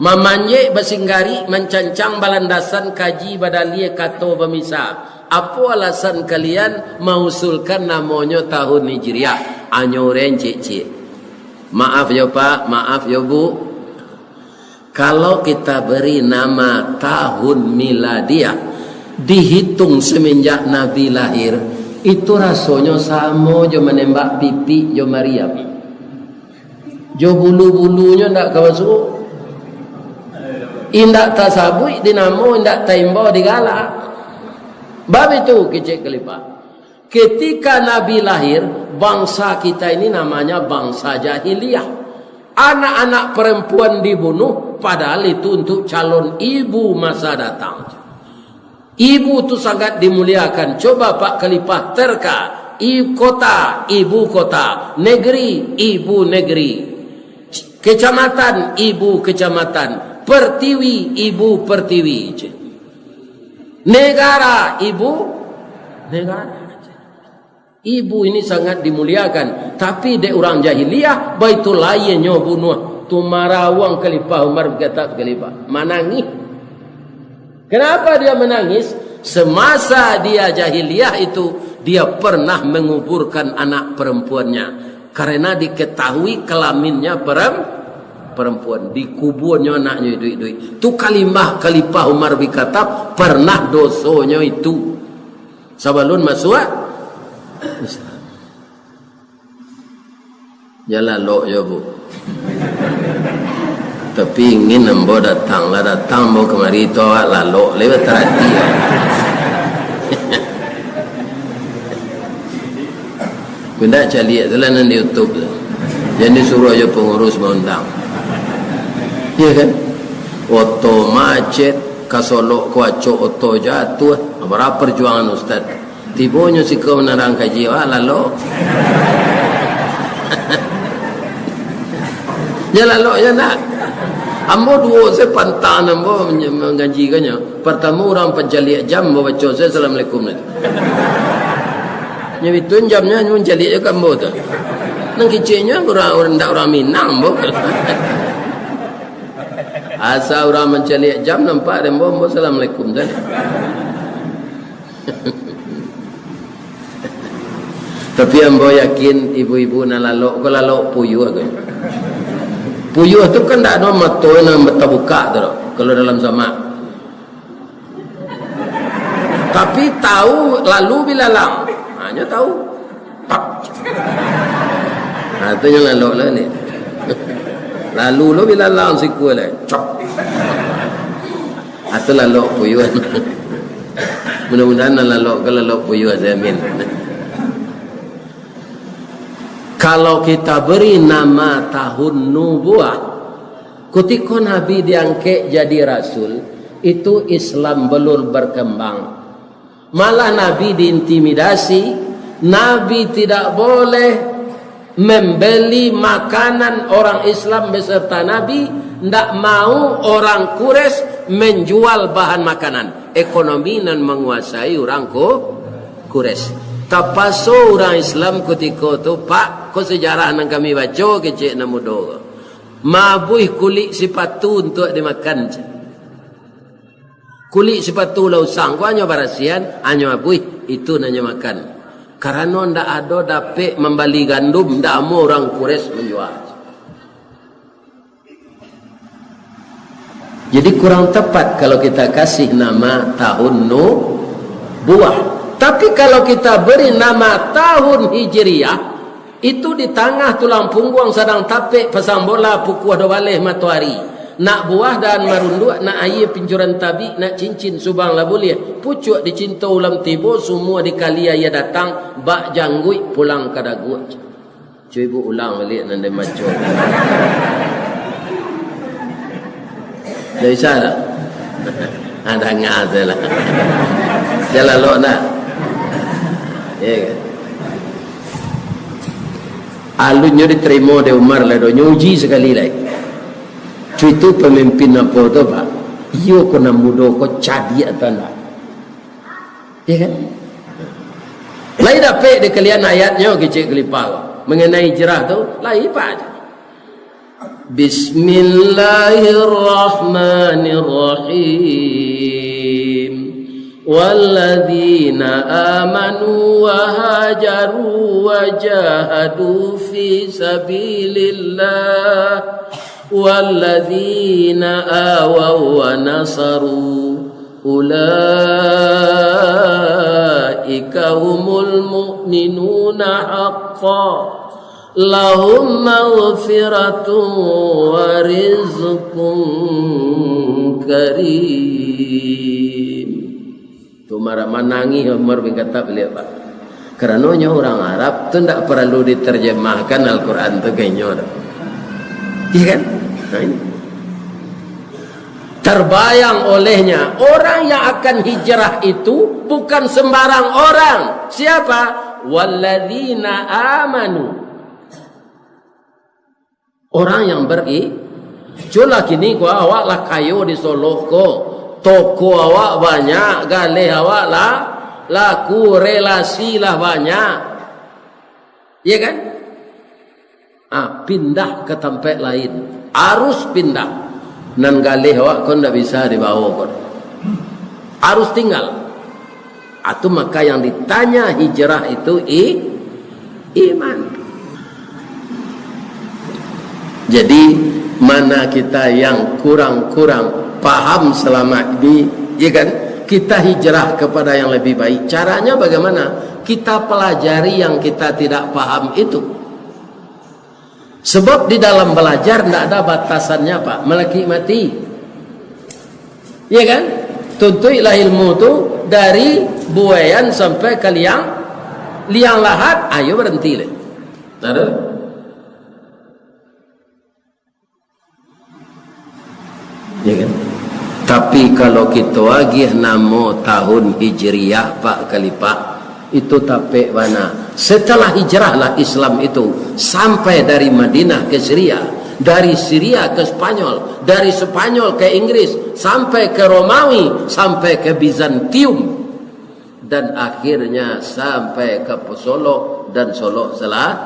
Mamanjek basinggarik, mancancang balandasan, kaji badalia, kato bamisa. Apo alasan kalian mausulkan namonyo tahun Hijriah? Anyo urang ciek-ciek. Maaf yo, Pak, maaf yo, Bu. Kalau kita beri nama tahun miladiah, dihitung semenjak Nabi lahir, itu rasonyo samo jo manembak pipik jo mariam. Jo bulu-bulunyo ndak ka masuak. Indak tasabuik di namo, indak taimbau di galak. Bab itu kecek Khalifah. Ketika Nabi lahir, bangsa kita ini namanya bangsa jahiliyah. Anak-anak perempuan dibunuh, padahal itu untuk calon ibu masa datang. Ibu tu sangat dimuliakan. Coba Pak Khalifah terka, i-, kota, ibu kota, negeri, ibu negeri, kecamatan, ibu kecamatan, pertiwi, ibu pertiwi, negara, ibu negara. Ibu ini sangat dimuliakan, tapi dek urang jahiliah, baitu layianyo bunuah. Tu marawang Khalifah Umar bin Khattab, Khalifah manangih. Kenapa dia menangis? Semasa dia jahiliah itu, dia pernah menguburkan anak perempuannya, karena diketahui kelaminnya perem-, perempuan. Dikubuanyo anaknyo iduik-iduik. Tu kalimah Khalifah Umar bin Khattab pernah dosonyo itu. Sabalun masuak Islam. Jan lalok jo, Bu. Tapi ingin ambo datang, lah datang ambo kamari tu, awak lalok, lai batarati. Indak, caliak tu lah nan di YouTube tu. Jan disuruah jo pangurus maundang. Iyo kan? Oto macet, kasolok ko acok oto jatuah. Bara parjuangan ustaz. Tibonyo siko manarang kaji, wah, lalok. Jan lalok, jan nak. Ambo duo se pantang ambo menye-, manganjikannyo. Partamo urang pancaliak jam, ambo baco se assalamualaikum tu. Nyo bitun jamnyo, nyo mancaliak jo ka ambo tu. Nan keceknyo urang, urang ndak urang Minang, ambo. Asa urang mancaliak jam nampak dek ambo, ambo assalamualaikum sajo. Tapi ambo yakin ibu-ibu nan lalok ko lalok puyuah ko. Puyuah tu kan ndak ado mato nan tabuka tu doh, kalau dalam samak. Tapi tahu lalu bilalang. Ha, nyo tahu. Pak. Ha, tu nyo lalok lah ni. Lalu lo bilalang sikua lah. Cok. Atau lalok puyuah. Mudah-mudahan nan lalok ko lalok puyuah, saya amin. Kalau kita beri nama tahun nubuah, kutiko Nabi diangkek jadi rasul, itu Islam belum berkembang. Malah Nabi diintimidasi, Nabi tidak boleh membeli makanan orang Islam beserta Nabi, ndak mau orang Quraisy menjual bahan makanan. Ekonomi nan manguasai urang Qu-, Quraisy. Tapaso urang Islam kutiko tu, "Pak, ko sejarah nan kami baco," kecek nan mudo ko. "Maabuih kulik sipatu untuak dimakan," cek. Kulik sipatu lah usang, ko hanyo barasiahan, hanyo abuih, itu nan nyo makan. Karano ndak ado dapek mambali gandum, ndak amuah urang Quraisy manjua. Jadi kurang tepat kalau kita kasih nama tahun nubuah. Tapi kalau kita beri nama tahun Hijriah, itu di tangah tulang pungguang sadang tapek pasang bola pukua dua baleh matoari. Nak buah dahan marunduak, nak aia pincuran tabik, nak cincin subang lah buliah. Pucuak dicinto ulam tibo, sumua dikali aia datang, bak jangguik pulang ka daguak. Cubo ulang baliak nan den baco. Ndak bisa doh? Ah, danga sajolah. Jan lalok nak. Iyo kan? Alunnyo ditarimo dek Umar lah doh, nyo uji sakali lai. Cubo tu pamimpin apo tu, Pak? Iyo ko nan mudo ko cadiak atau ndak? Iyo kan? Lai dapek dikalian ayatnyo kecek Khalifah ko, mengenai hijrah tu, lai, Pak. Bismillahirrahmanirrahim. Walladzina amanu wa hajaru wa jahadu fi sabilillah, walladzina awaw wa nasaru, ulaika humul mu'minuna haqqan, lahum maghfiratun wa rizqun karim. Tu Umar manangih, Umar bin Khattab liek, Pak. Karano nyo urang Arab tu ndak paralu diterjemahkan Al-Quran tu ka inyo tu. Iyo kan? Nah, ini. Terbayang olehnya, orang yang akan hijrah itu bukan sembarang orang. Siapa? Walladzina amanu. Orang yang beri-, cubolah kini ko, awak lah kayo di Solok ko. Toko awak banyak, galeh awak lah laku, relasi lah banyak. Iya kan? Ah, pindah ka tampek lain. Arus pindah. Nan galeh awak ko ndak bisa dibawo ko. Arus tinggal. Atu maka yang ditanya hijrah itu i-, iman. Jadi, mana kita yang kurang-kurang paham selama ini, ya kan? Kita hijrah kepada yang lebih baik. Caranya bagaimana? Kita pelajari yang kita tidak paham itu. Sebab di dalam belajar ndak ada batasannya, Pak. Malakik mati. Ya kan? Tuntuiklah ilmu tu dari buaian sampai ke liang, liang lahat, ayo berhenti leh. Ada? Ya kan? Tapi kalau kita agih namo tahun Hijriah, Pak Khalifah, itu tapek bana. Setelah hijrahlah Islam itu sampai dari Madinah ke Syria, dari Syria ke Spanyol, dari Spanyol ke Inggris, sampai ke Romawi, sampai ke Bizantium, dan akhirnya sampai ke Solok dan Solok Sela-,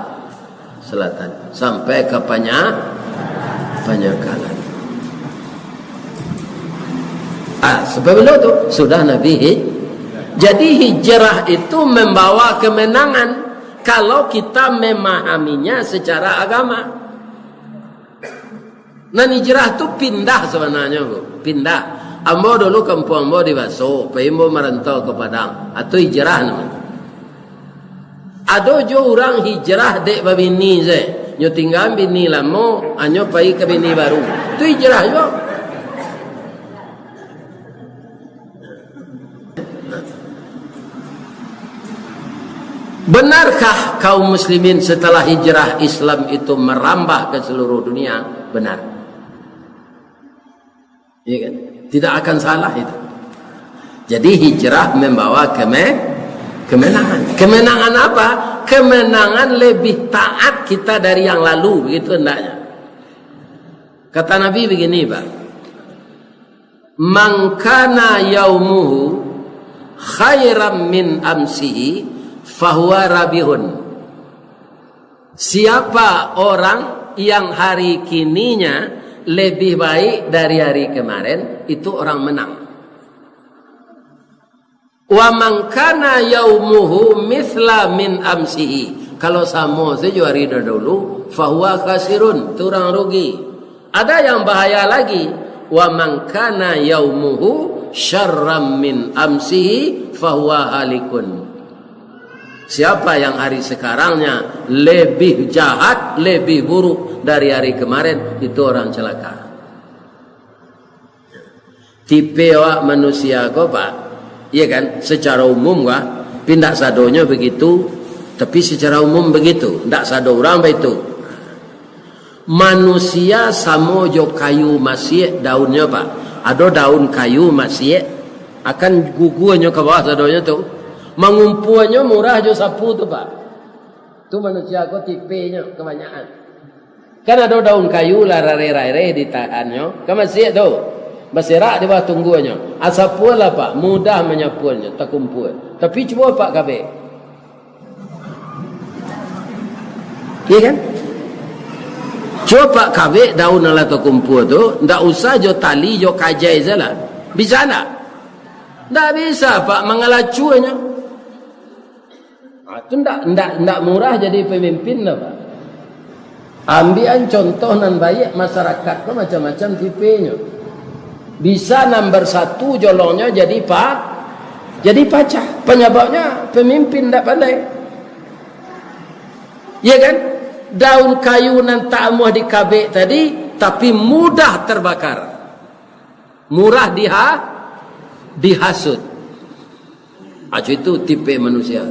Selatan, sampai ke Panya-, Panyakalan. Ah, sampai bila tu? Sudah Nabi hi-, jadi hijrah itu membawa kemenangan kalau kita memahaminya secara agama. Nan hijrah tu pindah sabananyo, Bu. Pindah. Ambo dulu kampuang ambo di Baso, pai ambo marantau ka Padang. Atu hijrah namonyo. Ado jo urang hijrah dek babini se. Nyo tinggaan bini lamo, anyo pai ka bini baru. Tu hijrah juo. Benarkah kaum muslimin setelah hijrah Islam itu merambah ke seluruh dunia? Benar. Iya kan? Tidak akan salah itu. Jadi hijrah membawa keme-, kemenangan. Kemenangan apa? Kemenangan lebih taat kita dari yang lalu, begitu hendaknya. Kata Nabi begini, Pak. "Man kana yaumuhu khairan min amsihi, fahuwa rabihun." Siapa orang yang hari kininya lebih baik dari hari kemarin, itu orang menang. "Wa man kana yaumuhu mithla min amsihi." Kalau samo sajo hari dahulu, "fahuwa khasirun," tu urang rugi. Ada yang bahaya lagi, "Wa man kana yaumuhu syarran min amsihi, fahuwa halikun." Siapa yang hari sekarangnya lebih jahat, lebih buruk dari hari kemarin, itu orang celaka. Tipe awak manusia ko, Pak, iya kan, secara umum, Pak, tapi ndak sadonyo begitu, tapi secara umum begitu, ndak sado urang baitu. Manusia samo jo kayu masiak daunnyo, Pak. Ado daun kayu masiak, akan guguanyo ka bawah sadonyo tu. Mangumpuanyo murah jo sapu tu, Pak. Tu manusia ko tipenyo kabanyakan. Kan ado daun kayu lah rareh-rareh ditahannyo, kan masiak tu. Baserak di bawah tungguanyo. Asapuan lah, Pak, mudah manyapuannyo, takumpua. Tapi cubo, Pak, kabek. Iya kan? Cubo, Pak, kabek daun nan lah takumpua tu, ndak usah jo tali, jo kajai sajolah. Bisa ndak? Ndak bisa, Pak, mangalacuanyo. Ha, tu ndak, ndak, ndak murah jadi pamimpin doh, Pak. Ambiakan contoh nan baiak, masarakat ko macam-macam tipenyo. Bisa nan barsatu jolongnyo jadi pa-, jadi pacah. Panyababnyo pamimpin ndak pandai. Iya kan? Daun kayu nan tak amuah dikabek tadi, tapi mudah terbakar. Murah diha-, dihasut. Acu itu tipe manusia.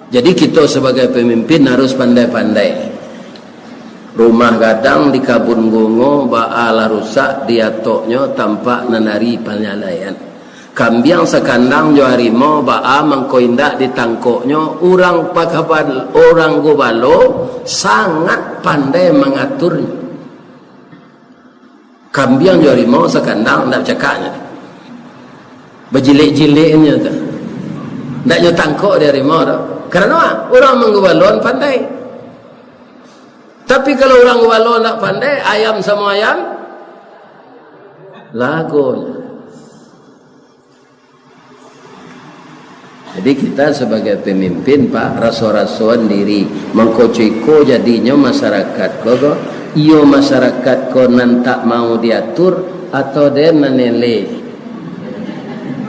Jadi, kito sabagai pamimpin harus pandai-pandai. Rumah gadang di kabun bungo, baa lah rusak, diatoknyo tampak nan ari panyalaian. Kambiang sakandang jo harimau, baa mangko indak ditangkoknyo, urang pakaban-, urang gubalo sangat pandai mangaturnyo. Kambiang jo harimau sakandang, ndak bacakaknyo tu. Bajilek-jileknyo tu. Ndak nyo tangkok dek harimau tu. Karano urang manggubalo pandai. Tapi kalau urang gubalo ndak pandai, ayam samo ayam lagon. Jadi kita sabagai pamimpin, Pak, raso-rasoan diri, mangko ciko jadinyo masyarakat ko, ko, iyo masyarakat ko nan tak mau diatur, atau den nan eleh?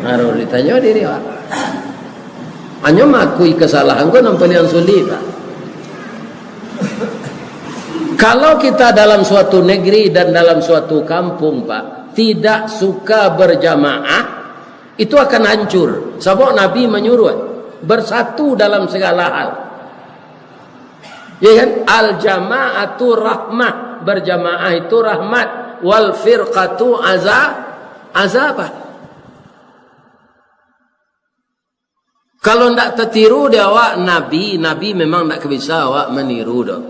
Harus ditanyo diri, Pak. Hanyo mangakui kasalahan ko nan paliang sulik, Pak. Kalau kita dalam suatu negeri dan dalam suatu kampung, Pak, tidak suka berjamaah, itu akan hancur. Sabab Nabi manyuruh bersatu dalam segala hal. Ya kan? Al-jama'atu rahmah. Berjamaah itu rahmat. Wal firqatu aza-, azabah. Kalau ndak tatiru dek awak Nabi, Nabi memang ndak ka bisa awak maniru doh.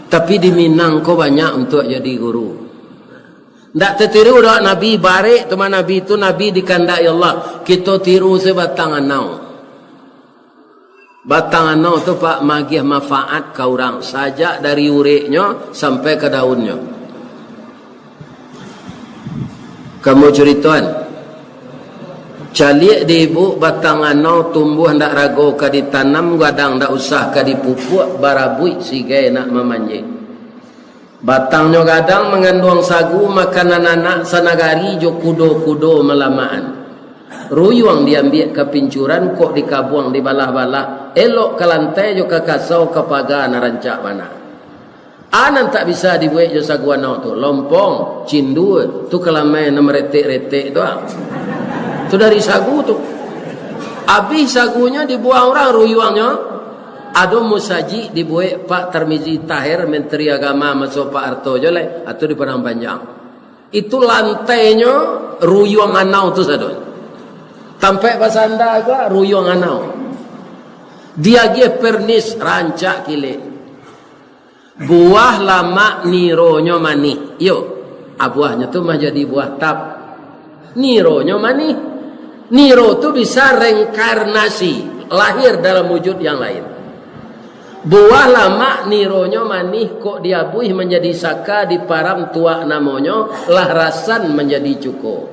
Tapi di Minang ko banyak untuak jadi guru. Ndak tatiru dek awak Nabi, barek tu mah Nabi tu, Nabi dikandaki Allah. Kito tiru se batang anau. Batang anau tu, Pak, magiah manfaat ka urang, sajak dari ureknyo sampai ka daunnyo. Kamu curitoan. Caliak di ibuk batang anau tumbuah ndak rago ka ditanam, gadang ndak usah ka dipupuak, barabuik sigai nak mamanjek. Batangnyo gadang manganduang sagu, makanan anak sanagari jo kudo-kudo malamakan. Ruyuang diambiak ka pincuran, kok dikabuang dibalah-balah, elok ka lantai jo ka kasau ka paga nan rancak bana. A nan tak bisa dibuek jo sagu anau tu, lompong, cindua, tu kalamai nan maretek-retek tu, ah. Tu dari sagu tu. Abih sagunyo dibuang urang, ruyuangnyo. Ado musajik dibuek Pak Tarmizi Taher, Menteri Agama maso Pak Harto jo lai, atu di Padang Panjang. Itu lantainyo ruyuang anau tu sado. Tampek basanda ko ruyuang anau. Diagiah pernis rancak kilek. Buah lamak nironyo manih. Iyo, a buahnyo tu mah jadi buah tap. Nironyo manih. Niro tu bisa reinkarnasi, lahir dalam wujud yang lain. Buah lamak nironyo manih, kok diabuih manjadi saka, diparam tuak namonyo, lah rasan manjadi cuko.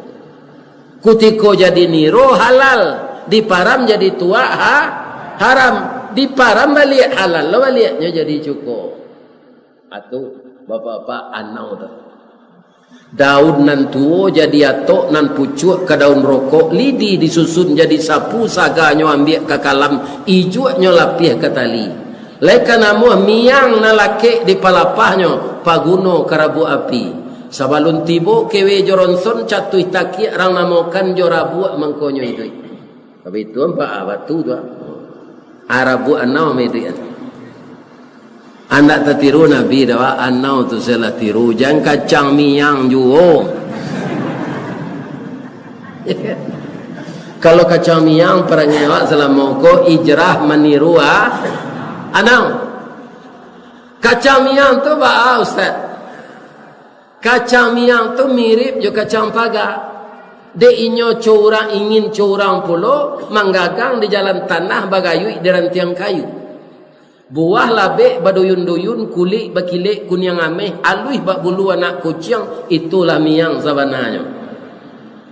Kutiko jadi niro halal, diparam jadi tuak ha-, haram, diparam baliak halal lo baliaknyo jadi cuko. Atu, bapak-bapak, anau tu. Daun nan tuo jadi atok, nan pucuak ka daun rokok, lidi disusun jadi sapu, saganyo ambiak ka kalam, ijuaknyo lapiah ka tali. Lai ka namuah miang nan lakek di palapahnyo, paguno ka rabuak api. Sabalun tibo kewe jo ronson, catuih takiak rang namokan, jo rabuak mangkonyo iduik. Tapi itu ampak batu tu, ah. Arabuak anau mah iduik. Andak tatiru Nabi dah, anau tu salah tiru. Jan kacang miang juo. Kalau kacang miang, parangai awak salamo ko ijrah maniru, ah, anau. Kacang miang tu baa, Ustaz? Kacang miang tu mirip jo kacang paga. Dek inyo co urang ingin co urang pulo, manggagang di jalan tanah, bagayuik di rantiang kayu. Buah labek baduyun-duyun, kulik bakilek kuniang ameh, aluih bak bulu anak kuciang, itulah miang sabananyo.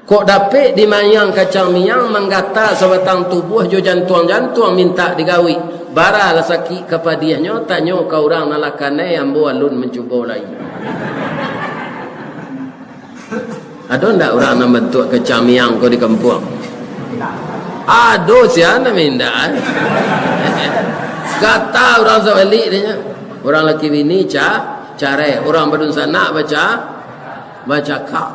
Kok dapek di miang kacang miang, manggata sabatang tubuah jo jantuang-jantuang mintak digawik. Bara lah sakik ka padiahnyo, tanyo ka urang nan lah kanai, ambo alun mancubo lai. Ado ndak urang nan bantuak kacang miang ko di kampuang? Ado sia nan mindak. Gata urang sabalik dinyo. Urang laki bini ca-, carai, urang badunsanak baca-, bacakak.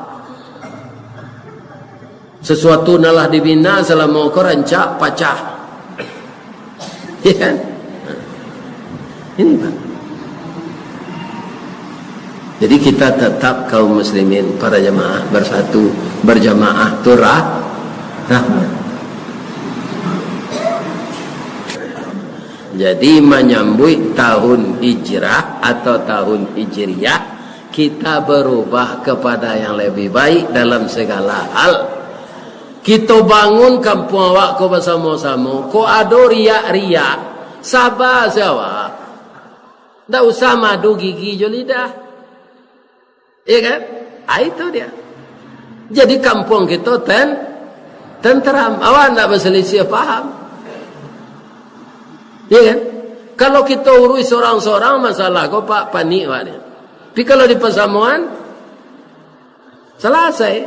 Sasuatu nan lah dibina salamo ko rancak pacah. Ya kan? Ini, Pak. Jadi kita tetap kaum muslimin, para jamaah bersatu, berjamaah tu rah-, rahmat. Jadi manyambuik tahun hijrah atau tahun hijriah, kita berubah kepada yang lebih baik dalam segala hal. Kito bangun kampuang awak ko basamo-samo. Kok ado riak-riak, Saba se awak. Ndak usah madu gigi jo lidah. Iya kan? Ah, itu dia. Jadi kampuang kito ten-, tenteram. Awak ndak basalisiah paham. Iya kan? Kalau kito urus sorang-sorang masalah ko, Pak, panik awak ni. Tapi kalau di pasamuan, salasai.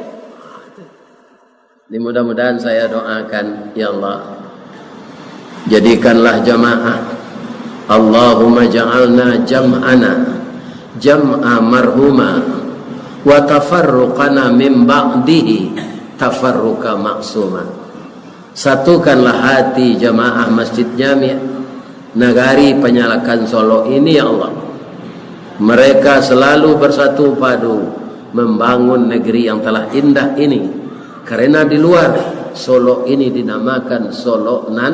Ini mudah-mudahan saya doakan, ya Allah, jadikanlah jamaah. Allahumma ja'alna jam'ana jam'a marhuma wa tafarruqana min ba'dihi tafarruqa maksuma. Satukanlah hati jamaah Masjid Jami' Nagari Panyalakan Solok ini, ya Allah. Mereka selalu bersatu padu membangun negeri yang telah indah ini. Karena di luar, Solok ini dinamakan Solok nan,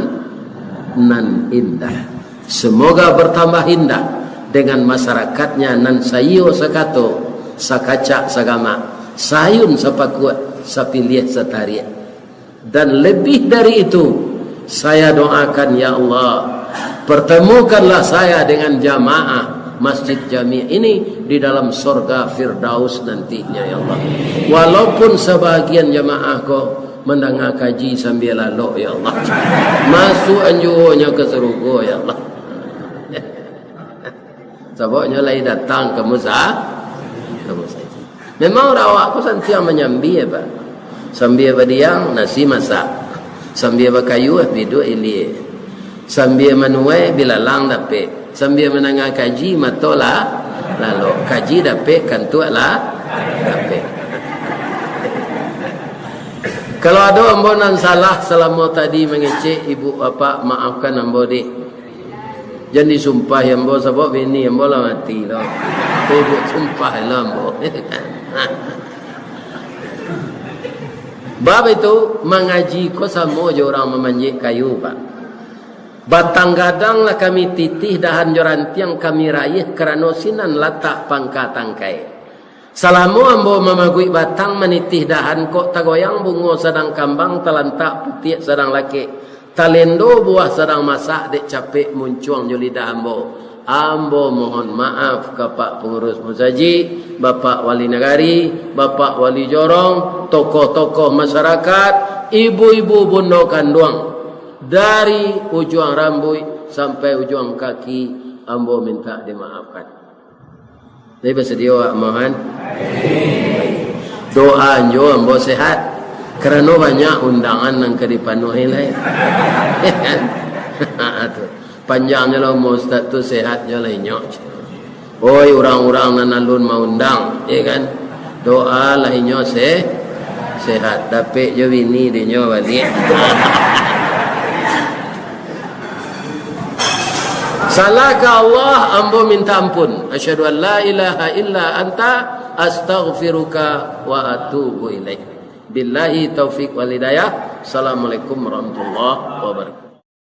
nan indah. Semoga bertambah indah dengan masyarakatnya nan saiyo sakato, sakacak sagamak, saayun sapakuak, sapiliah satariak. Dan lebih dari itu, saya doakan, ya Allah, pertemukanlah saya dengan jamaah Masjid Jami' ini di dalam sorga Firdaus nantinya, ya Allah. Walaupun sabagian jamaah ko mandanga kaji sambia lalok, ya Allah. Masuakan juo nyo ka sarugo, ya Allah. Sabab nyo lai datang ka musa-, ka musajik. Memang urang awak ko santiang manyambia, Pak. Sambia badiam, nasi masak. Sambia bakayuah, biduak ilia. Sambia manuai, bilalang dapek. Sambia mandanga kaji, mato lah lalok. Kaji dapek, kantuak lah dapek. Kalau ado ambo nan salah salamo tadi mangecek ibu bapak, maafkan ambo, dih. Jan disumpahi ambo, sabab bini ambo lah mati lo. Tu buek sumpah lo ambo. Bab itu, mangaji ko samo jo urang mamanjek kayu, Pak. Batang gadang lah kami titih, dahan jo rantiang kami raiah, karano sinan latak pangka tangkai. Salamo ambo mamaguik batang, manitih dahan, kok tagoyang bungo sadang kambang, talantak putiak sadang lakek, talendo buah sadang masak, dek capek muncuang jo lidah ambo. Ambo mohon maaf ka Pak Pangurus Musajik, Bapak Wali Nagari, Bapak Wali Jorong, tokoh-tokoh masyarakat, ibu-ibu bundo kanduang, dari ujuang rambuik sampai ujuang kaki, ambo mintak dimaafkan. Jadi basadio awak, mohon. Doa nyo ambo sehat. Karano banyak undangan nan ka dipanuahi lai. Tu. Panjang nyo lah umua ustaz tu, sehat nyo lah inyo. Oi, urang-urang nan alun maundang, ya kan? Doa lah inyo se-, sehat. Dapek jo bini dinyo baliak. Salah ka Allah, ambo minta ampun. Asyhadu an la ilaha illa anta, astaghfiruka wa atubu ilaik. Billahi taufik wal hidayah. Assalamualaikum warahmatullahi wabarakatuh.